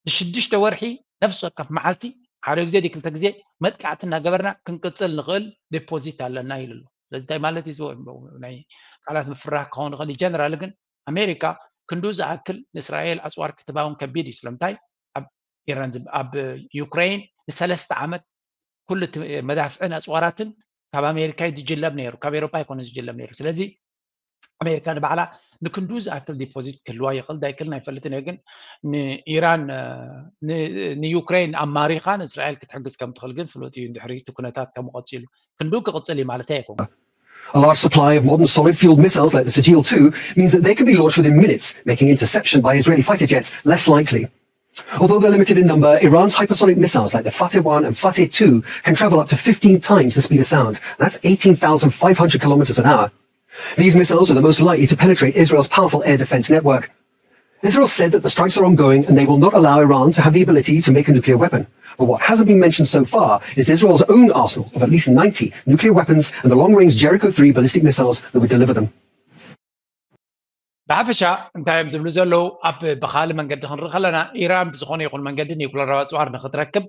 ንሽዱሽተ ወርሒ ነፍሲ ወከፍ መዓልቲ ሓደ ግዜ ድዩ ክልተ ግዜ መጥቃዕቲ እናገበርና ክንቅፅል ንኽእል ዴፖዚት ኣለና ኢሉ ኣሎ። ስለዚ እንታይ ማለት እዩ? ናይ ቃላት ምፍራህ ክኸውን ይኽእል እዩ። ጀነራል ግን ኣሜሪካ ክንዱ ዝኣክል ንእስራኤል ኣፅዋር ክትባውን ከቢድ እዩ። ስለምንታይ? ኢራን ኣብ ዩክሬን ንሰለስተ ዓመት ኩሉ መዳፍዕን ኣፅዋራትን ካብ ኣሜሪካ እዩ ዝጅለብ ነይሩ፣ ካብ ኤሮፓ ኣይኮነ ዝጅለብ ነይሩ። ስለዚ ኣሜሪካ ንባዕላ ንክንዱ ዝኣክል ዲፖዚት ክህልዋ ይኽእል ዳይክልን ኣይፈልጥን እየ፣ ግን ንኢራን ንዩክሬን ኣማሪኻ ንእስራኤል ክትሕግዝ ከም ትኽእል ግን ፍሉጥ እዩ። እንድሕሪ እቲ ኩነታት ከም ቀፂሉ ክንዱ ክቕፅል እዩ ማለት ኣይኮን። A large supply of modern solid fueled missiles like the Sajil two means that they can be launched within minutes, making interception by Israeli fighter jets less likely. Although they're limited in number, Iran's hypersonic missiles like the Fateh one and Fateh two can travel up to fifteen times the speed of sound. That's eighteen thousand five hundred kilometers an hour. These missiles are the most likely to penetrate Israel's powerful air defense network. Israel said that the strikes are ongoing and they will not allow Iran to have the ability to make a nuclear weapon. But what hasn't been mentioned so far is Israel's own arsenal of at least ninety nuclear weapons and the long range Jericho three ballistic missiles that would deliver them. ብሓፈሻ እንታይ እዮም ዝብሉ ዘለዉ? ኣብ ብኻሊ መንገዲ ክንርኢ ከለና ኢራን ብዝኾነ ይኹን መንገዲ ኒኩለራዊ ኣፅዋር ንክትረክብ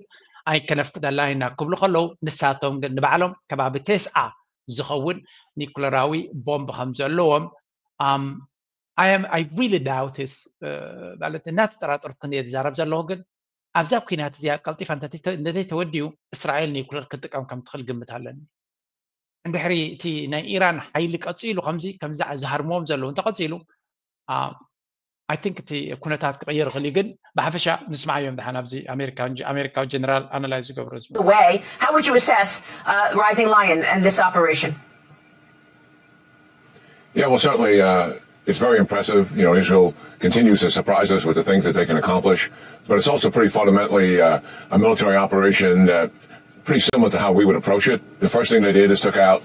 ኣይከነፍቅደላ ኢና ክብሉ ከለዉ፣ ንሳቶም ግን ንባዕሎም ከባቢ ተስዓ ዝኸውን ኒኩለራዊ ቦምብ ከም ዘለዎም I really doubt ማለት እናተጠራጠርኩ ክንደ ዝዛረብ ዘለኹ፣ ግን ኣብዛ ኩናት እዚኣ ቀልጢፋ እንተተወዲኡ እስራኤል ኒኩለር ክትጥቀም ከም ትኽእል ግምት ኣለኒ። እንድሕሪ እቲ ናይ ኢራን ሓይሊ ቀፂሉ ከምዚ ከምዚ ዝሃርምዎም ዘለዉ እንተቐፂሉ I think እቲ ኩነታት ክቕየር ይኽእል እዩ። ግን ብሓፈሻ ንስማዓዮም ድሓን ኣብዚ ኣሜሪካዊ ጀነራል ኣናላይዝ ዝገብሮ ዝብሉ way. How would you assess uh, Rising Lion and this operation? Yeah, well, certainly uh, it's very impressive. You know, Israel continues to surprise us with the things that they can accomplish, but it's also pretty fundamentally uh, a military operation that pretty similar to how we would approach it. The first thing they did is took out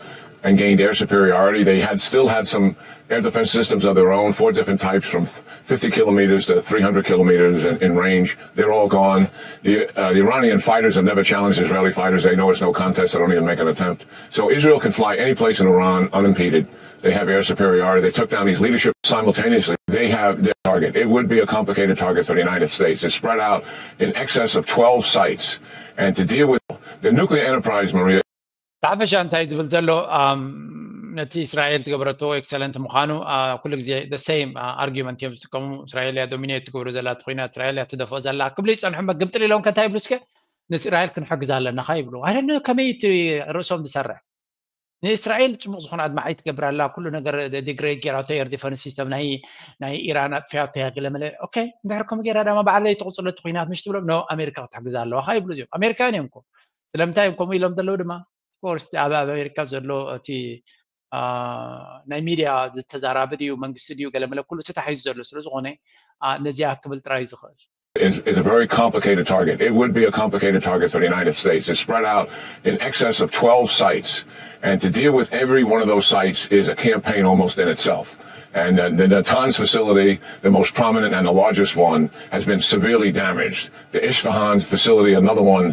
and gained air superiority. They had still had some air defense systems of their own, four different types from fifty kilometers to three hundred kilometers in, in range. They're all gone. The, uh, the Iranian fighters have never challenged Israeli fighters. They know it's no contest. They don't even make an attempt. So Israel can fly any place in Iran unimpeded. They have air superiority. They took down these leadership simultaneously. They have their target. It would be a complicated target for the United States. It's spread out in excess of twelve sites. And to deal with the nuclear enterprise, Maria, ብሓፈሻ እንታይ ዝብል ዘሎ ነቲ እስራኤል ትገብረቶ ኤክሰለንት ምዃኑ ኩሉ ግዜ the same argument እዮም ዝጥቀሙ። እስራኤል እያ ዶሚኔት ትገብሮ ዘላ እቲ ኩናት፣ እስራኤል እያ ትደፍኦ ዘላ ክብሉ ይፀንሑ። መግምጥል ኢሎም ከንታይ ይብሉ እስከ ንእስራኤል ክንሕግዝ ኣለና ካ ይብሉ። ኣነ ከመይ እቲ ርእሶም ዝሰርሕ ንእስራኤል ፅቡቅ ዝኾነ ኣድማዓይ ትገብር ኣላ። ኩሉ ነገር ዲግሬድ ጌራቶ ኤር ዲፈንስ ሲስተም ናይ ናይ ኢራን ኣጥፊያቶ እያ ገለመለ። ኦኬ እንድሕር ከምኡ ጌራ ዳማ ባዕለይ ትቕፅሎ እቲ ኩናት ምሽ ትብሎም ኖ ኣሜሪካ ክትሕግዛ ኣለዋ ካ ይብሉ እዚኦም ኣሜሪካውያን እዮም እኮ። ስለምንታይ እዮም ከምኡ ኢሎም ዘለዉ ድማ ኦፍኮርስ ኣብ ኣሜሪካ ዘሎ እቲ ናይ ሚድያ ዝተዛራቢ ድዩ መንግስቲ ድዩ ገለመለ ኩሉ ተታሒዙ ዘሎ ስለዝኾነ ነዚኣ ክብል ጥራይ ዝኽእል is, is a very complicated target. It would be a complicated target for the United States. It's spread out in excess of twelve sites. And to deal with every one of those sites is a campaign almost in itself. And uh, the Natanz facility, the most prominent and the largest one, has been severely damaged. The Isfahan facility, another one,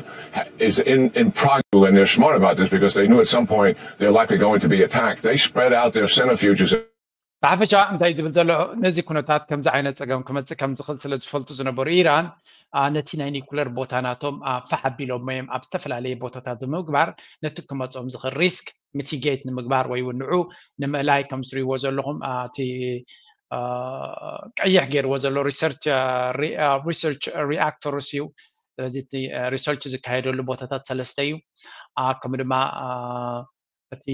is in, in progress, and they're smart about this because they knew at some point they're likely going to be attacked. They spread out their centrifuges. ብሓፈሻ እንታይ ዝብል ዘሎ ነዚ ኩነታት ከምዚ ዓይነት ፀገም ክመፅእ ከም ዝኽእል ስለ ዝፈልጡ ዝነበሩ ኢራን ነቲ ናይ ኒኩለር ቦታ ናቶም ፋሕ ኣቢሎሞ እዮም ኣብ ዝተፈላለየ ቦታታት ብምግባር ነቲ ክመፆም ዝኽእል ሪስክ ሚቲጌት ንምግባር ወይ እውን ንዑ ንምእላይ ከም ዝትሪእዎ ዘለኹም እቲ ቀይሕ ገይርዎ ዘሎ ሪሰርች ሪሰርች ሪኣክተርስ እዩ። ስለዚ እቲ ሪሰርች ዝካየደሉ ቦታታት ሰለስተ እዩ። ከምኡ ድማ እቲ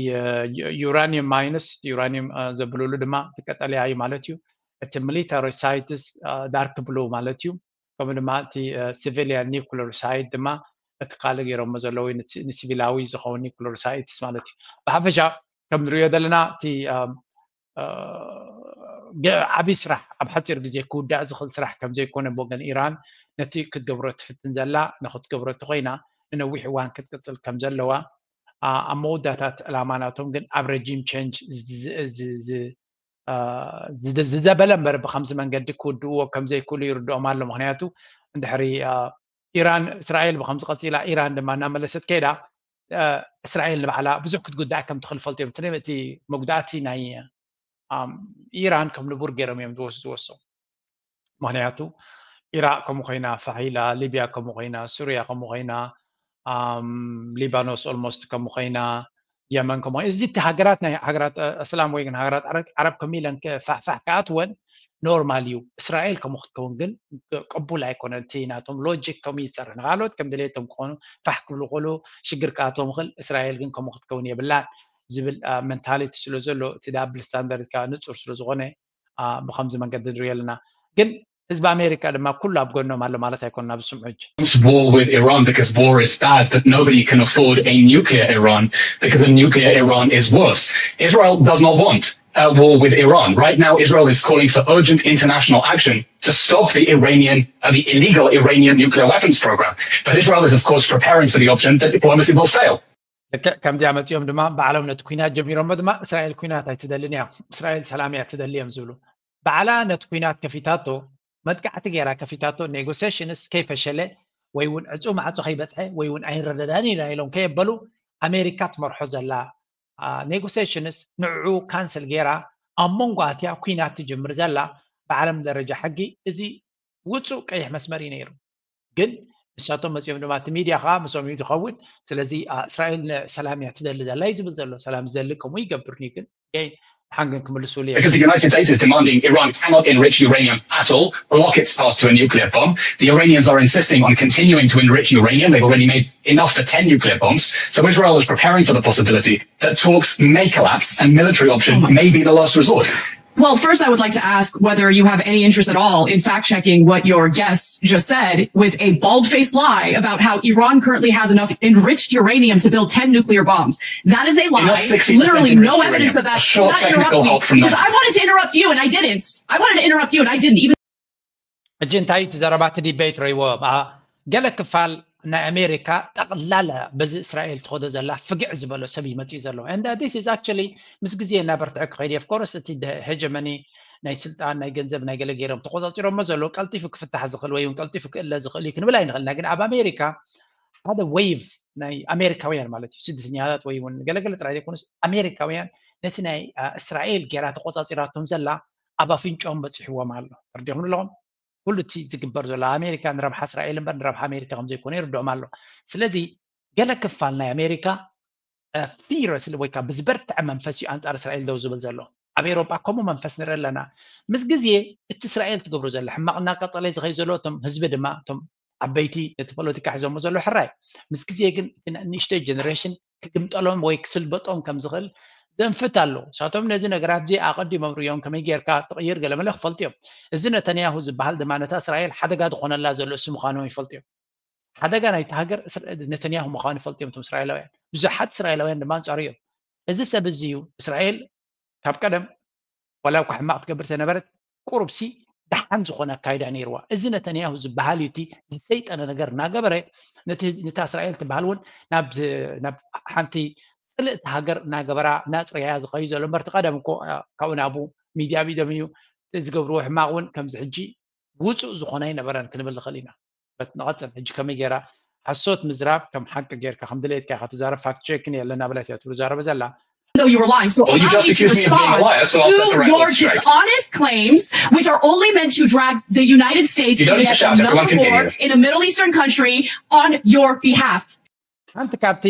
ዩራኒየም ማይንስ ዩራኒየም ዘብልሉ ድማ እቲ ቀጠልያ እዩ ማለት እዩ። እቲ ሚሊታሪ ሳይትስ ዳርክ ብሉ ማለት እዩ። ከምኡ ድማ እቲ ሲቪሊያን ኒኩለር ሳይት ድማ እቲ ካልእ ገይሮሞ ዘለዉ ንሲቪላዊ ዝኸውን ኒኩለር ሳይትስ ማለት እዩ። ብሓፈሻ ከም ንሪኦ ዘለና እቲ ዓብዪ ስራሕ ኣብ ሓፂር ግዜ ክውዳእ ዝኽእል ስራሕ ከም ዘይኮነ ብወገን ኢራን ነቲ ክትገብሮ ትፍትን ዘላ ንክትገብሮ እንተኮይና ንነዊሕ እዋን ክትቅፅል ከም ዘለዋ ኣብ መወዳእታ እቲ ዕላማ ናቶም ግን ኣብ ረጂም ቸንጅ ዝደበለ እምበር ብከምዚ መንገዲ ክውድእዎ ከም ዘይክእሉ ይርድኦም ኣሎ። ምክንያቱ እንድሕሪ ኢራን እስራኤል ብከምዚ ቀፂላ ኢራን ድማ እናመለሰት ከይዳ እስራኤል ንባዕላ ብዙሕ ክትጉዳእ ከም ትኽእል ፈልጡ እዮም። እቲ መጉዳእቲ ናይ ኢራን ከም ንቡር ገይሮም እዮም ዝወስድዎ እሶም። ምክንያቱ ኢራቅ ከምኡ ኮይና ፋሒላ፣ ሊብያ ከምኡ ኮይና፣ ሱርያ ከምኡ ኮይና፣ ሊባኖስ ኦልሞስት ከምኡ ኮይና፣ የመን ከምኡ እዚ እቲ ሃገራት ናይ ሃገራት እስላም ወይ ግን ሃገራት ዓረብ ከም ኢለን ፋሕፋሕ ክኣትወን ኖርማል እዩ። እስራኤል ከምኡ ክትከውን ግን ቅቡል ኣይኮነን። እቲ ናቶም ሎጂክ ከምኡ ይፀርሕ። ንካልኦት ከም ድሌቶም ክኾኑ ፋሕ ክብሉ ከሉ ሽግር ክኣትዎም ይኽእል። እስራኤል ግን ከምኡ ክትከውን የብላን ዝብል መንታሊቲ ስለ ዘሎ እቲ ዳብል ስታንዳርድ ከዓ ንፁር ስለ ዝኾነ ብከምዚ መንገዲ ንሪኦ ኣለና። ግን ህዝቢ ኣሜሪካ ድማ ኩሉ ኣብ ጎኖም ኣሎ ማለት ኣይኮነ ናብ ዝስምዑ ሕጂ። War with Iran because war is bad, but nobody can afford a nuclear Iran because a nuclear Iran is worse. Israel does not want a war with Iran. Right now, Israel is calling for urgent international action to stop the Iranian, uh, the illegal Iranian nuclear weapons program. But Israel is, of course, preparing for the option that diplomacy will fail. ከምዚኣ መፂኦም ድማ ባዕሎም ነቲ ኩናት ጀሚሮሞ ድማ እስራኤል ኩናት ኣይትደልን እያ፣ እስራኤል ሰላም እያ ትደሊ እዮም ዝብሉ። ባዕላ ነቲ ኩናት ከፊታቶ፣ መጥቃዕቲ ገይራ ከፊታቶ፣ ኔጎሴሽንስ ከይፈሸለ ወይ እውን ዕፁ ማዕፆ ከይበፅሐ ወይ እውን ኣይንረዳዳን ኢና ኢሎም ከየበሉ ኣሜሪካ ትመርሖ ዘላ ኔጎሴሽንስ ንዕኡ ካንስል ገይራ ኣብ መንጎ ኣትያ ኩናት ትጅምር ዘላ ብዓለም ደረጃ ሕጊ እዚ ውፁእ ቀይሕ መስመር እዩ ነይሩ። ግን ንሳቶም መፂኦም ድማ እቲ ሚድያ ከዓ ምስኦም እዩ ዝኸውን። ስለዚ እስራኤል ሰላም እያ ትደሊ ዘላ እዩ ዝብል ዘሎ። ሰላም ዝደሊ ከምኡ ይገብር እዩ ግን ሓንግን ክምልሱሉ እዮም። Because the United States is demanding Iran cannot enrich uranium at all, block its path to a nuclear bomb. The Iranians are insisting on continuing to enrich uranium. They've already made enough for ten nuclear bombs. So Israel is preparing for the possibility that talks may collapse and military option may be the last resort. Well, first, I would like to ask whether you have any interest at all in fact checking what your guest just said with a bald faced lie about how Iran currently has enough enriched uranium to build ten nuclear bombs. That is a lie. Literally no evidence of that. Not interrupt me, because I wanted to interrupt you and I didn't. I wanted to interrupt you and I didn't. Even ሕጂ እንታይ እቲ ዘረባ እቲ ዲቤት ረይዎ ገለ ክፋል ናይ ኣሜሪካ ጠቕላላ በዚ እስራኤል ትኸዶ ዘላ ፍግዕ ዝበሎ ሰብ እዩ መፅኡ ዘሎ። And this is actually ምስ ግዜ እናበርትዐ ክኸይድ እዩ። Of course እቲ ሄጀመኒ ናይ ስልጣን ናይ ገንዘብ ናይ ገለ ገይሮም ተቆፃፂሮሞ ዘሎ ቀልጢፉ ክፍታሕ ዝኽእል ወይ እውን ቀልጢፉ ክእለ ዝኽእል እዩ ክንብል ኣይንኽእል ኢና። ግን ኣብ ኣሜሪካ ሓደ ዌይቭ ናይ ኣሜሪካውያን ማለት እዩ ስደተኛታት ወይ እውን ገለገለ ጥራይ ዘይኮኑስ ኣሜሪካውያን ነቲ ናይ እስራኤል ገይራ ተቆፃፂራቶም ዘላ ኣብ ኣፍንጫኦም በፂሕዎም ኣሎ። ተረዲኹም ኣለኹም? ኩሉ እቲ ዝግበር ዘሎ ኣሜሪካ ንረብሓ እስራኤል እምበር ንረብሓ ኣሜሪካ ከምዘይኮነ ይርድኦም ኣሎ። ስለዚ ገለ ክፋል ናይ ኣሜሪካ ፊረስሊ ወይ ከዓ ብዝበርትዐ መንፈስ እዩ ኣንፃር እስራኤል ደው ዝብል ዘሎ። ኣብ ኤሮጳ ከምኡ መንፈስ ንርኢ ኣለና። ምስ ግዜ እቲ እስራኤል ትገብሮ ዘላ ሕማቕ እናቀፀለ ዝኸይ ዘሎ እቶም ህዝቢ ድማ እቶም ዓበይቲ ነቲ ፖለቲካ ሒዞሞ ዘሎ ሕራይ ምስ ግዜ ግን እቲ ንእሽተይ ጀነሬሽን ክግምጠሎም ወይ ክስልበጦም ከም ዝኽእል ዘንፍት ኣሎ። ንሳቶም ነዚ ነገራት እዚ ኣቐዲሞም ርእዮም ከመይ ጌርካ ትቕይር ገለ መለ ክፈልጡ እዮም። እዚ ነተንያሁ ዝበሃል ድማ ነታ እስራኤል ሓደጋ ዝኾነላ ዘሎ እሱ ምዃኑ ይፈልጡ እዮም። ሓደጋ ናይቲ ሃገር ነተንያሁ ምዃኑ ይፈልጡ እዮም እቶም እስራኤላውያን። ብዙሓት እስራኤላውያን ድማ ኣንጻሩ እዮም። እዚ ሰብ እዚ እዩ እስራኤል ካብ ቀደም ዋላ እኳ ሕማቕ ትገብር ተነበረት ቁሩብሲ ደሓን ዝኾነ ኣካይዳ ነይርዋ። እዚ ነተንያሁ ዝበሃል እዩ እቲ ዝሰይጠነ ነገር እናገበረ ነታ እስራኤል ትበሃል እውን ናብ ሓንቲ ፅልእቲ ሃገር እናገበራ እናፅረያ ዝኸዩ ዘሎ እምበር እቲ ቀደም እኮ ካብኡ ናብኡ ሚድያ ቢዶም እዩ ዝገብርዎ ሕማቕ እውን ከምዚ ሕጂ ውፁእ ዝኾነ ኣይነበረን ክንብል ንኽእል ኢና። ንቐፅል ሕጂ ከመይ ገይራ ሓሶት ምዝራብ ከም ሓቂ ጌርካ ከም ድሌትካ ኢኻ ትዛረብ ፋክት ቼክን የለን ኣበለት እያ ትዛረበ ዘላ though you were lying. So well, you just accused me of being a liar, so I'll set the record straight. Dishonest claims, which are only meant to drag the United States and yet another war in a Middle Eastern country on your behalf. ሓንቲ ካብቲ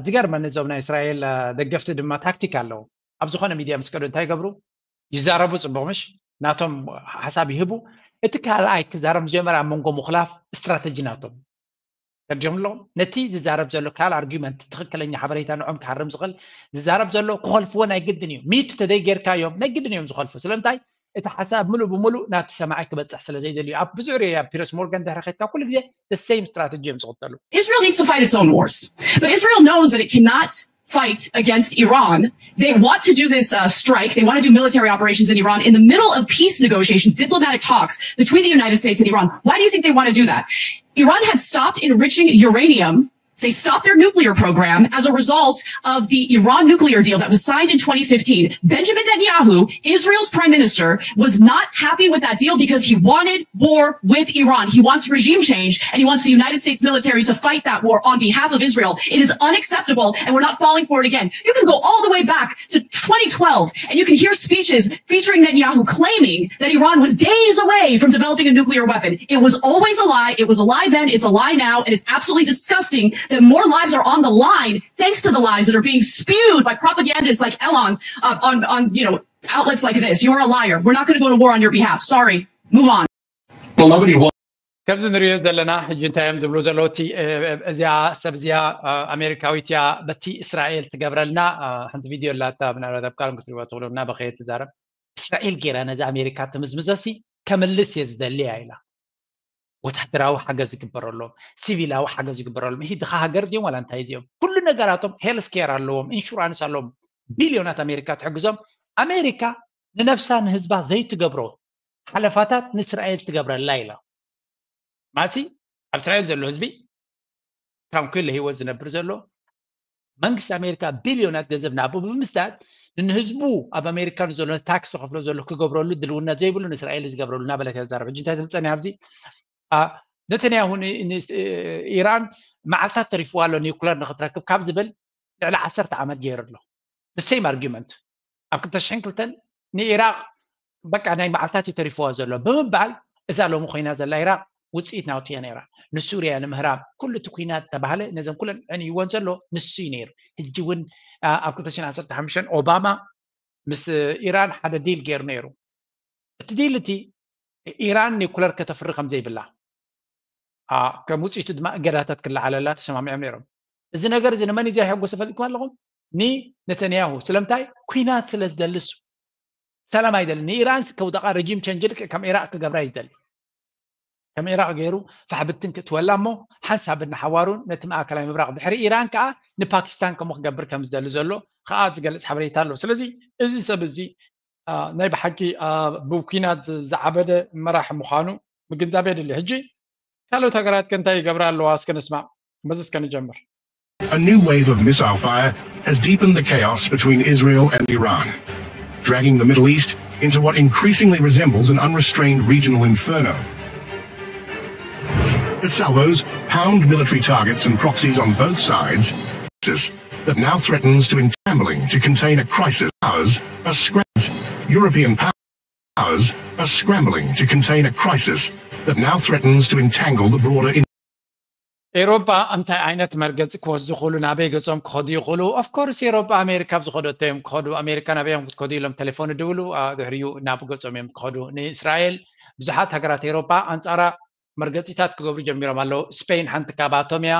ዝገርመኒ እዞም ናይ እስራኤል ደገፍቲ ድማ ታክቲክ ኣለዉ። ኣብ ዝኾነ ሚድያ ምስ ከዱ እንታይ ይገብሩ? ይዛረቡ፣ ፅቡቕ ምሽ? ናቶም ሓሳብ ይህቡ። እቲ ካልኣይ ክዛረብ ዝጀመረ ኣብ መንጎ ምኹላፍ ስትራተጂ ናቶም ተርዲኦም ኣለኹም። ነቲ ዝዛረብ ዘሎ ካልእ ኣርጊመንት ትኽክለኛ ሓበሬታ ንዖም ክሃርም ዝኽእል ዝዛረብ ዘሎ ክኸልፍዎ ናይ ግድን እዩ። ሚቱ ተደይ ጌርካዮም ናይ ግድን እዮም ዝኸልፉ። ስለምንታይ? እቲ ሓሳብ ምሉእ ብምሉእ ናብቲ ሰማዒ ክበፅሕ ስለ ዘይደልዩ ኣብ ብዙሕ ሪኦ ኣብ ፒረስ ሞርጋን ድሕሪ ከድካ ኩሉ ግዜ ሴም ስትራተጂ እዮም ዝኽተሉ። Israel needs to fight its own wars, but Israel knows that it cannot fight against Iran. They want to do this uh, strike. They want to do military operations in Iran in the middle of peace negotiations, diplomatic talks between the United States and Iran. Why do you think they want to do that? Iran had stopped enriching uranium. They stopped their nuclear program as a result of the Iran nuclear deal that was signed in twenty fifteen. Benjamin Netanyahu, Israel's prime minister, was not happy with that deal because he wanted war with Iran. He wants regime change and he wants the United States military to fight that war on behalf of Israel. It is unacceptable and we're not falling for it again. You can go all the way back to twenty twelve, and you can hear speeches featuring Netanyahu claiming that Iran was days away from developing a nuclear weapon. It was always a lie. It was a lie then. It's a lie now. And it's absolutely disgusting that more lives are on the line thanks to the lies that are being spewed by propagandists like Elon uh, on, on, you know, outlets like this. You're a liar. We're not going to go to war on your behalf. Sorry. Move on. ከምዚ ንሪኦ ዘለና ሕጂ እንታይ እዮም ዝብሉ ዘለዉ? እቲ እዚኣ ሰብ እዚኣ ኣሜሪካዊት እያ፣ በቲ እስራኤል ትገብረልና ሓንቲ ቪድዮ ኣላታ፣ ምናልባት ኣብ ካልም ክትሪዋ ትኽእሉ፣ እናበኸየት ትዛረብ። እስራኤል ገይራ ነዚ ኣሜሪካ ትምዝምዘሲ ከምልስ እየ ዝደሊ እያ ኢላ። ወታደራዊ ሓገዝ ይግበረሎም፣ ሲቪላዊ ሓገዝ ይግበረሎም። ይህ ድኻ ሃገር ድዮም ዋላ እንታይ እዚኦም? ኩሉ ነገራቶም ሄልስ ኬር ኣለዎም፣ ኢንሹራንስ ኣለዎም። ቢልዮናት ኣሜሪካ ትሕግዞም። ኣሜሪካ ንነብሳ ንህዝባ ዘይትገብሮ ሓለፋታት ንእስራኤል ትገብረላ ኢላ። ማሲ ኣብ እስራኤል ዘሎ ህዝቢ ትራንኩል ህይወት ዝነብር ዘሎ መንግስቲ ኣሜሪካ ቢልዮናት ገንዘብ ናብኡ ብምስዳድ ንህዝቡ ኣብ ኣሜሪካ ንዘሎ ታክስ ዝኸፍሎ ዘሎ ክገብረሉ ድልውነት ዘይብሉ ንእስራኤል ዝገብረሉ እናበለት እያ ትዛረብ። ሕጂ እንታይ ትብል ጸኒሓ ኣብዚ? ነተንያሁ ኢራን መዓልታት ተሪፍዋ ኣሎ ኒውክለር ንክትረክብ ካብ ዝብል ልዕሊ ዓሰርተ ዓመት ገይሩ ኣሎ። The same argument ኣብ ክልተ ሽሕን ክልተን ንኢራቅ በቃ ናይ መዓልታት እዩ ተሪፍዋ ዘሎ ብምባል እዛ ሎሚ ኮይና ዘላ ኢራቅ ውፅኢት ናውቲ እያ ነይራ። ንሱርያ ንምህራብ ኩሉ እቲ ኩናት ተባህለ ነዘን ኩለን ዕንይወን ዘሎ ንሱ እዩ ነይሩ። ሕጂ እውን ኣብ ክልተ ሽሕን ዓሰርተ ሓሙሽተን ኦባማ ምስ ኢራን ሓደ ዲል ገይሩ ነይሩ። እቲ ዲል እቲ ኢራን ኒኩለር ከተፍሪ ከም ዘይብላ ከም ውፅኢቱ ድማ እገዳታት ክለዓለላ ተሰማሚዖም ነይሮም። እዚ ነገር እዚ ንመን እዩ ዘየሐጎሰ ፈሊጥኩም ኣለኹም? ንነተንያሁ። ስለምንታይ? ኩናት ስለ ዝደሊ እሱ። ሰላም ኣይደልን። ንኢራን ከውደቓ፣ ረጂም ቸንጅ ከም ኢራቅ ክገብራ እዩ ዝደሊ። ከም ኢራቅ ገይሩ ፋሕብትን ክትወላ እሞ ሓንሳብ እናሓዋሩ ነቲ ማእከላይ ምብራቅ ድሕሪ ኢራን ከዓ ንፓኪስታን ከምኡ ክገብር ከም ዝደሊ ዘሎ ከዓ ዝገልፅ ሓበሬታ ኣሎ። ስለዚ እዚ ሰብ እዚ ናይ ብሓቂ ብኩናት ዝዓበደ መራሒ ምዃኑ ምግንዛብ የድሊ። ሕጂ ካልኦት ሃገራት ከ እንታይ ይገብራ ኣለዋ? እስከ ንስማዕ። በዚ እስከ ንጀምር። A new wave of missile fire has deepened the chaos between Israel and Iran, dragging the Middle East into what increasingly resembles an unrestrained regional inferno. The salvos pound military targets and proxies on both sides, that now threatens to entambling to contain a crisis. Powers are scrambling. European powers are scrambling to contain a crisis that now threatens to entangle the broader. ኤሮጳ እንታይ ዓይነት መርገፂ ክወስዱ ይኽእሉ? ናበይ ገፆም ክኸዱ ይኽእሉ? ኦፍኮርስ ኤሮጳ ኣሜሪካ ኣብ ዝኸደቶ እዮም ክኸዱ። ኣሜሪካ ናበይ እዮም ክትከዱ ኢሎም ቴሌፎን ይድውሉ። ድሕሪኡ ናብ ገፆም እዮም ክኸዱ። ንእስራኤል ብዙሓት ሃገራት ኤሮጳ ኣንፃራ መርገፂታት ክገብሩ ጀሚሮም ኣለዉ። ስፔን ሓንቲ ካባቶም እያ።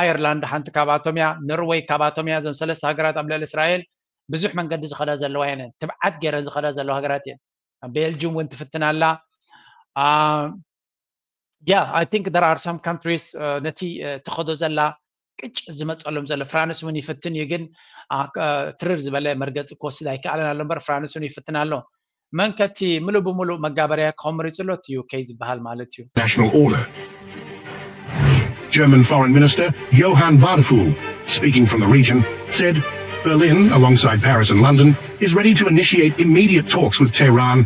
ኣየርላንድ ሓንቲ ካባቶም እያ። ኖርወይ ካባቶም እያ። እዞም ሰለስተ ሃገራት ኣብ ልዕሊ እስራኤል ብዙሕ መንገዲ ዝኸዳ ዘለዋ እየን። ትብዓት ገይረን ዝኸዳ ዘለዋ ሃገራት እየን። ቤልጅም እውን ትፍትን ኣላ። Yeah, I think there are some countries ነቲ ትኸዶ ዘላ ቅጭ ዝመፀሎም ዘሎ። ፍራንስ እውን ይፍትን እዩ፣ ግን ትርር ዝበለ መርገፂ ክወስድ ኣይከኣለን ኣሎ እምበር ፍራንስ እውን ይፍትን ኣሎ። መን ከቲ ምሉእ ብምሉእ መጋበርያ ክኸውን መሪፁ ኣሎ? እቲ ዩ ኬ ዝበሃል ማለት እዩ። National order. German Foreign Minister Johann Wadephul, speaking from the region, said Berlin, alongside Paris and London, is ready to initiate immediate talks with Tehran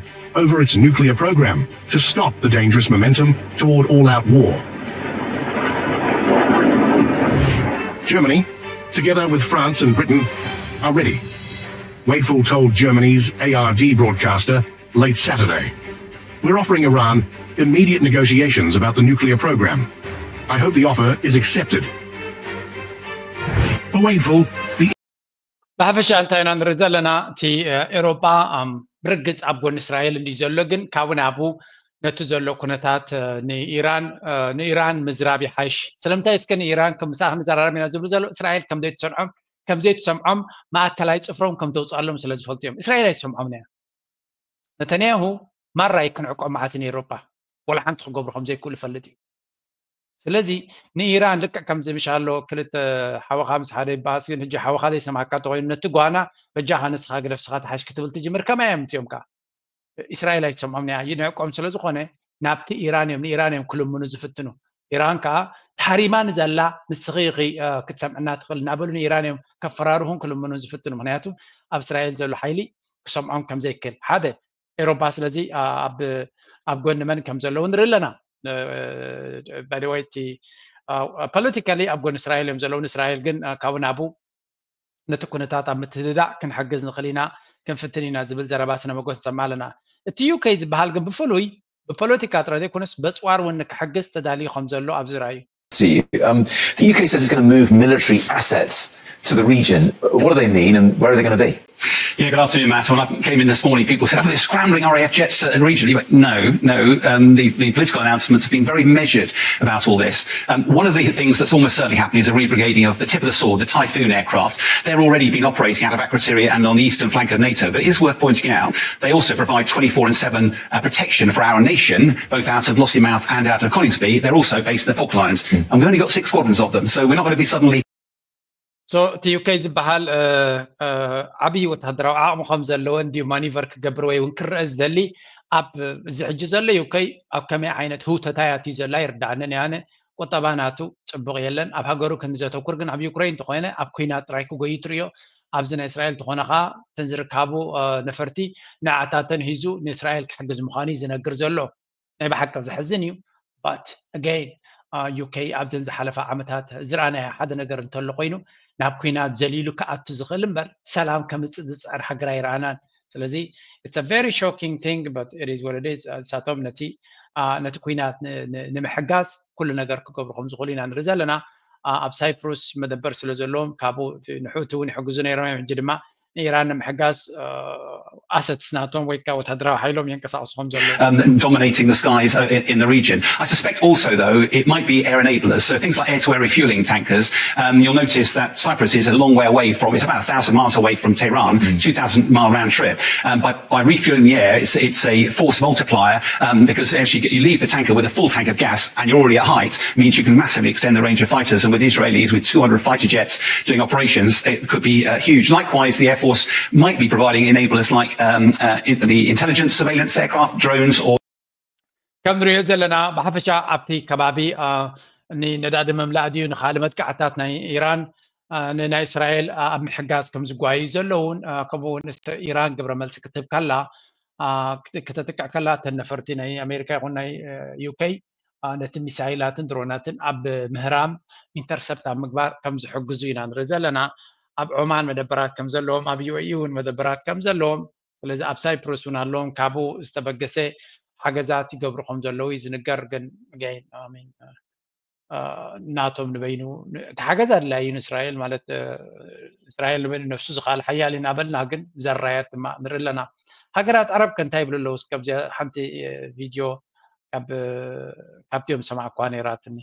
over its nuclear program to stop the dangerous momentum toward all out war. Germany, together with France and Britain, are ready. Wadephul told Germany's A R D broadcaster late Saturday. We're offering Iran immediate negotiations about the nuclear program. I hope the offer is accepted. For Wadephul, the ብሓፈሻ እንታይ ኢና ንርኢ ዘለና? እቲ ኤሮጳ ርግጽ ኣብ ጎኒ እስራኤል እንዲ ዘሎ፣ ግን ካብኡ ናብኡ ነቲ ዘሎ ኩነታት ንኢራን ንኢራን ምዝራብ ይሓይሽ። ስለምንታይ እስከ ንኢራን ከም ምሳኻ ንዘራረብ ኢና ዝብሉ ዘሎ እስራኤል ከም ዘይትሰምዖም ከም ዘይትሰምዖም ማእከላይ ጽፍሮም ከም ተውፅኣሎም ስለ ዝፈልጡ እዮም። እስራኤል ኣይትሰምዖም እያ። ነተንያሁ ማራ ይክንዕቆ መዓት ንኤሮፓ ወላ ሓንቲ ክገብሩ ከም ዘይክእሉ ይፈልጥ እዩ። ስለዚ ንኢራን ልክዕ ከምዚ ምሽ ኣሎ ክልተ ሓወኻ ምስ ሓደ ይበኣስ፣ ግን ሕጂ ሓወኻ ዘይሰማዕካ እንተኮይኑ ነቲ ጓና በጃኻ ንስኻ ግደፍ ስኻ ተሓሽ ክትብል ትጅምር ከማይ እዮም እዚኦም ከኣ። እስራኤል ኣይትሰምዖም እያ፣ ይንዕቆም ስለ ዝኾነ ናብቲ ኢራን እዮም ንኢራን እዮም ክልምኑ ዝፍትኑ። ኢራን ከኣ ተሃሪማ ንዘላ ንስኺ ኢኺ ክትሰምዕና ትኽእል እናበሉ ንኢራን እዮም ከፈራርሁን ክልምኑን ዝፍትኑ። ምክንያቱ ኣብ እስራኤል ዘሎ ሓይሊ ክሰምዖም ከም ዘይክእል ሓደ ኤሮፓ ስለዚ ኣብ ጎኒ መን ከም ዘለዉ ንርኢ ኣለና። ባይደወይ እቲ ፖለቲካሊ ኣብ ጎኒ እስራኤል እዮም ዘለዉ። ንእስራኤል ግን ካብኡ ናብኡ ነቲ ኩነታት ኣብ ምትህድዳእ ክንሕግዝ ንኽእል ኢና፣ ክንፍትን ኢና ዝብል ዘረባ ስነ መጎት ንሰምዕ ኣለና። እቲ ዩኬ ዝበሃል ግን ብፍሉይ ብፖለቲካ ጥራይ ዘይኮነስ በጽዋር እውን ንክሕግዝ ተዳልዩ ከም ዘሎ ኣብዚ ርኣዩ። See, um, the U K says it's going to move military assets to the region. What do they mean and where are they going to be? Yeah, good afternoon, Matt. When I came in this morning, people said, oh, they're scrambling R A F jets to the region. But no, no. Um, the, the political announcements have been very measured about all this. Um, one of the things that's almost certainly happening is a rebrigading of the tip of the sword, the Typhoon aircraft. They're already been operating out of Akrotiri and on the eastern flank of NATO. But it is worth pointing out, they also provide twenty-four and seven uh, protection for our nation, both out of Lossiemouth and out of Coningsby. They're also based in the Falklands. And we've only got six squadrons of them, so we're not going to be suddenly So እቲ ዩኬ ዝበሃል ዓብዪ ወታደራዊ ዓቕሚ ከም ዘለዎ እንዲዩ ማኒቨር ክገብር ወይ እውን ክረአ ዝደሊ። ኣብ እዚ ሕጂ ዘሎ ዩኬ ኣብ ከመይ ዓይነት ህውተታ እያ ትዩ ዘላ ይርዳእንን ያነ። ቁጠባ ናቱ ጽቡቕ የለን። ኣብ ሃገሩ ክንዲ ዘተኩር ግን ኣብ ዩክሬን እንተኾይነ ኣብ ኩናት ጥራይ ክጎዩ ትርእዮ። ኣብዚ ናይ እስራኤል እንተኾነ ኸዓ እተን ዝርካቡ ነፈርቲ ንዓታተን ሂዙ ንእስራኤል ክሕግዝ ምዃኑ እዩ ዝነግር ዘሎ። ናይ ብሓቂ ዘሕዝን እዩ። But again ዩኬ ኣብዘን ዝሓለፋ ዓመታት ዝረኣናዮ ሓደ ነገር እንተሎ ኮይኑ ናብ ኩናት ዘሊሉ ክኣቱ ዝኽእል እምበር ሰላም ከምፅእ ዝፅዕር ሃገር ኣይረኣናን። ስለዚ it's a very shocking thing, but it is what it is. እሳቶም ነቲ ነቲ ኩናት ንምሕጋዝ ኩሉ ነገር ክገብሩ ከም ዝኽእሉ ኢና ንርኢ ዘለና። ኣብ ሳይፕሩስ መደበር ስለ ዘለዎም ካብኡ ንሕቲ እውን ይሕግዙ ነይሮም እዮም። ሕጂ ድማ ንኢራን ንምሕጋዝ ኣሰትስ ናቶም ወይ ከዓ ወታደራዊ ሓይሎም የንቀሳቕሱ ከም ዘለዉ um, dominating the skies uh, in, in the region. I suspect also, though, it might be air enablers. So things like air-to-air refueling tankers. Um, you'll notice that Cyprus is a long way away from, it's about a thousand miles away from Tehran, two thousand mile round trip. Um, by, by refueling the air, it's, it's a force multiplier um, because actually you leave the tanker with a full tank of gas and you're already at height, means you can massively extend the range of fighters. And with Israelis, with two hundred fighter jets doing operations, it could be uh, huge. Likewise, the Air Force might be providing enablers like um, uh, the intelligence surveillance aircraft, drones, or ከም ንሪኦ ዘለና ብሓፈሻ ኣብቲ ከባቢ ንነዳዲ ምምላእ ድዩ ንካልእ መጥቃዕታት ናይ ኢራን ንናይ እስራኤል ኣብ ምሕጋዝ ከም ዝጓዩ ዘለውን ከምኡ እውን ኢራን ግብረ መልሲ ክትህብ ከላ ክተጥቅዕ ከላ እተን ነፈርቲ ናይ ኣሜሪካ ይኹን ናይ ዩኬ ነቲ ሚሳይላትን ድሮናትን ኣብ ምህራም ኢንተርሰፕት ኣብ ምግባር ከም ዝሕግዙ ኢና ንርኢ ዘለና። ኣብ ዖማን መደበራት ከም ዘለዎም ኣብ ዩ ኤ ኢ እውን መደበራት ከም ዘለዎም ስለዚ ኣብ ሳይፕሩስ እውን ኣለዎም ካብኡ ዝተበገሰ ሓገዛት ይገብሩ ከም ዘለዉ እዩ ዝንገር። ግን ናቶም ንበይኑ እቲ ሓገዝ ኣድላይ እዩ ንእስራኤል ማለት እስራኤል ንበይኑ ነፍሱ ዝኽኣል ሓያል እዩ እናበልና ግን ዘራያት ድማ ንርኢ ኣለና። ሃገራት ዓረብ ከ እንታይ ይብሉ ኣለዉ? እስከ ኣብዚኣ ሓንቲ ቪድዮ ካብቲኦም ዝሰማዕኩዋ ነይራትኒ።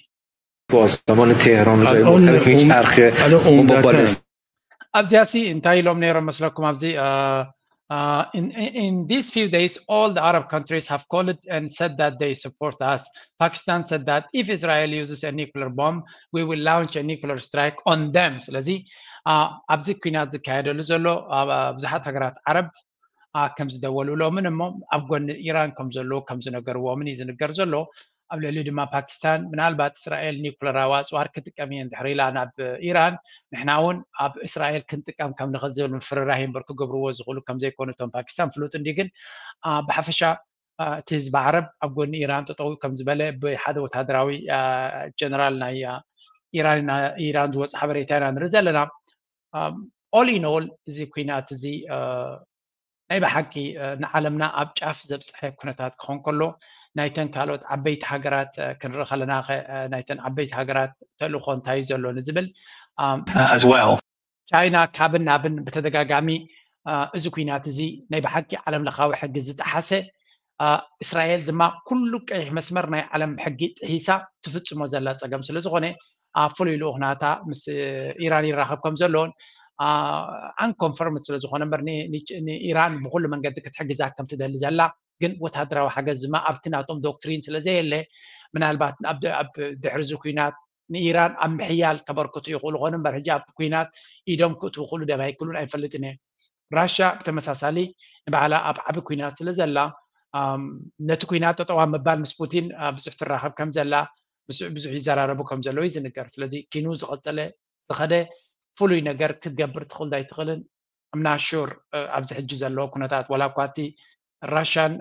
ኣብዚኣ ሲ እንታይ ኢሎም ነይሮም መስለኩም? ኣብዚ in, in these few days, all the Arab countries have called and said that they support us. Pakistan said that if Israel uses a nuclear bomb, we will launch a nuclear strike on them. ስለዚ ኣብዚ ኩናት ዝካየደሉ ዘሎ ብዙሓት ሃገራት ዓረብ ከም ዝደወሉሎምን እሞ ኣብ ጎኒ ኢራን ከም ዘለዉ ከም ዝነገርዎምን እዩ ዝንገር ዘሎ። ኣብ ልዕሊኡ ድማ ፓኪስታን ምናልባት እስራኤል ኒውክለራዊ ኣፅዋር ክጥቀም እየ እንድሕር ኢላ ናብ ኢራን ንሕና እውን ኣብ እስራኤል ክንጥቀም ከም ንኽእል ዝብል ምፍርራህ እምበር ክገብርዎ ዝኽእሉ ከም ዘይኮኑ እቶም ፓኪስታን ፍሉጥ እንዲ ግን ብሓፈሻ እቲ ህዝቢ ዓረብ ኣብ ጎኒ ኢራን ጠጠው ከም ዝበለ ብሓደ ወታደራዊ ጀነራል ናይ ኢራን ዝወፅ ሓበሬታ ኢና ንርኢ ዘለና። All in all እዚ ኩናት እዚ ናይ ብሓቂ ንዓለምና ኣብ ጫፍ ዘብፀሐ ኩነታት ክኾን ከሎ ናይተን ካልኦት ዓበይቲ ሃገራት ክንርኢ ከለና ናይተን ዓበይቲ ሃገራት ተልእኾ እንታይ ዘሎ ንዝብል as well ቻይና ካብን ናብን ብተደጋጋሚ እዚ ኩናት እዚ ናይ ብሓቂ ዓለም ለኻዊ ሕጊ ዝጠሓሰ እስራኤል ድማ ኩሉ ቀይሕ መስመር ናይ ዓለም ሕጊ ጥሒሳ ትፍፅሞ ዘላ ፀገም ስለ ዝኾነ ኣብ ፍሉይ ልኡኽ ናታ ምስ ኢራን ይራኸብ ከም ዘለዎን unconfirmed ስለ ዝኾነ እምበር ንኢራን ብኩሉ መንገዲ ክትሕግዛ ከም ትደሊ ዘላ ግን ወታደራዊ ሓገዝ ድማ ኣብቲ ናቶም ዶክትሪን ስለ ዘየለ ምናልባት ኣብ ድሕሪ እዚ ኩናት ንኢራን ኣብ ምሕያል ከበርክቱ ይኽእሉ ኮኑ እምበር ሕጂ ኣብ ኩናት ኢዶም ክእትዉ ክእሉ ደም ኣይክእሉን ኣይፈልጥን እየ። ራሽያ ብተመሳሳሊ ንባዕላ ኣብ ዓቢ ኩናት ስለ ዘላ ነቲ ኩናት ጠጠዋ ምባል ምስ ፑቲን ብዙሕ ትራኸብ ከም ዘላ ብዙሕ ይዘራረቡ ከም ዘለዉ እዩ ዝንገር። ስለዚ ኪኑ ዝቐጸለ ዝኸደ ፍሉይ ነገር ክትገብር ትኽእል ዳይትኽእልን I'm not sure ኣብዚ ሕጂ ዘለዎ ኩነታት ዋላ እኳ እቲ ራሽያን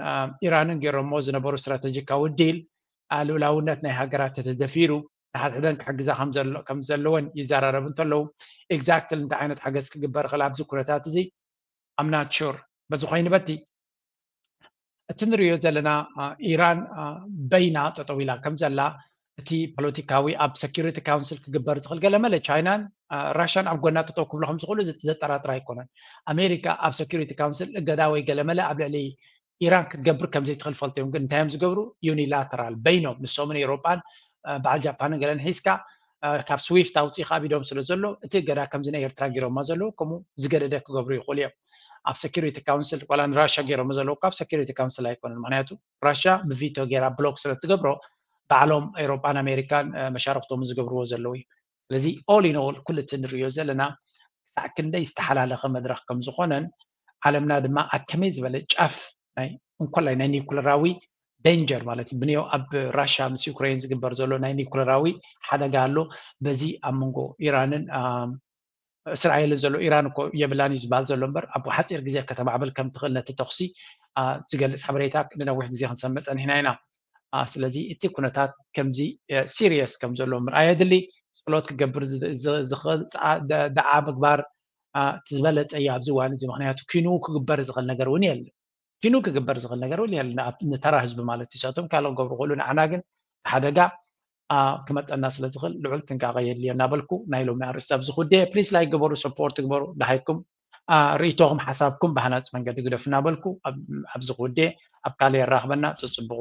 ኢራንን ገይሮሞ ዝነበሩ ስትራተጂካዊ ዲል ልኡላውነት ናይ ሃገራት ተተደፊሩ ንሓድሕደን ክሕግዛ ከም ዘለወን ይዘራረቡ እንተለዉ፣ exactly እንታይ ዓይነት ሓገዝ ክግበር ይኽእል ኣብዚ ኩነታት እዚ I'm not sure። በዚ ኮይኑ በቲ እቲ ንሪኦ ዘለና ኢራን በይና ጠጠው ኢላ ከም ዘላ፣ እቲ ፖለቲካዊ ኣብ security council ክግበር ዝኽእል ገለመለ ቻይናን ራሽያን ኣብ ጎና ጠጠው ክብሉ ከም ዝኽእሉ ዘጠራጥር ኣይኮነን። ኣሜሪካ ኣብ security council እገዳ ወይ ገለመለ ኣብ ልዕሊ ኢራን ክትገብር ከም ዘይትኽእል ፈልጦም፣ ግን እንታይ እዮም ዝገብሩ? ዩኒላተራል በይኖም ንሶምን ኤውሮጳን በዓል ጃፓንን ገለን ሒዝካ ካብ ስዊፍት ኣውፂእካ ኣብ ኢዶም ስለ ዘሎ እቲ እገዳ ከምዚ ናይ ኤርትራ ገይሮማ ዘለዉ ከምኡ ዝገደደ ክገብሩ ይኽእሉ እዮም። ኣብ security council ዋላ ንራሽያ ገይሮም ዘለዉ ካብ security council ኣይኮነን። ምክንያቱ ራሽያ ብቪቶ ገይራ ብሎክ ስለ ትገብሮ ባዕሎም ኤውሮጳን ኣሜሪካን መሻርክቶም ዝገብርዎ ዘለዉ እዩ። ስለዚ all in all ኩሉ እቲ ንሪኦ ዘለና ክሳዕ ክንደይ ዝተሓላለኸ መድረኽ ከም ዝኾነን ዓለምና ድማ ኣብ ከመይ ዝበለ ጫፍ ናይ እንኮላይ ናይ ኒኩለራዊ ዴንጀር ማለት እዩ ብንዮ ኣብ ራሽያ ምስ ዩክሬን ዝግበር ዘሎ ናይ ኒኩለራዊ ሓደጋ ኣሎ። በዚ ኣብ መንጎ ኢራንን እስራኤልን ዘሎ ኢራን እኮ የብላን እዩ ዝበሃል ዘሎ እምበር ኣብ ሓፂር ግዜ ከተማዕብል ከም ትኽእል ነቲ ተኹሲ ዝገልፅ ሓበሬታ ንነዊሕ ግዜ ክንሰምዕ ፀኒሕና ኢና። ስለዚ እቲ ኩነታት ከምዚ serious ከም ዘሎ ምርኣይ የድሊ። ፀሎት ክገብር ዝኽእል ደዓ ምግባር እቲ ዝበለፀ እዩ ኣብዚ እዋን እዚ። ምክንያቱ ኪኑ ክግበር ዝኽእል ነገር እውን የለን። ኪኑ ክግበር ዝኽእል ነገር እውን የለን ንተራ ህዝቢ ማለት እዩ። እሳቶም ካልኦ ክገብሩ ክእሉ ንዓና ግን ሓደጋ ክመፀና ስለ ዝኽእል ልዑል ጥንቃቐ የድልዮ እናበልኩ ናይ ሎሚ ኣርእስቲ ኣብዚ ክውድየ። ፕሊስ ላይክ ግበሩ፣ ሰፖርት ግበሩ፣ ደሃይኩም ርእይቶኹም ሓሳብኩም ብሃናፂ መንገዲ ግደፉ እናበልኩ ኣብዚ ክውድየ። ኣብ ካልእ የራኽበና። ፅፅብቑ።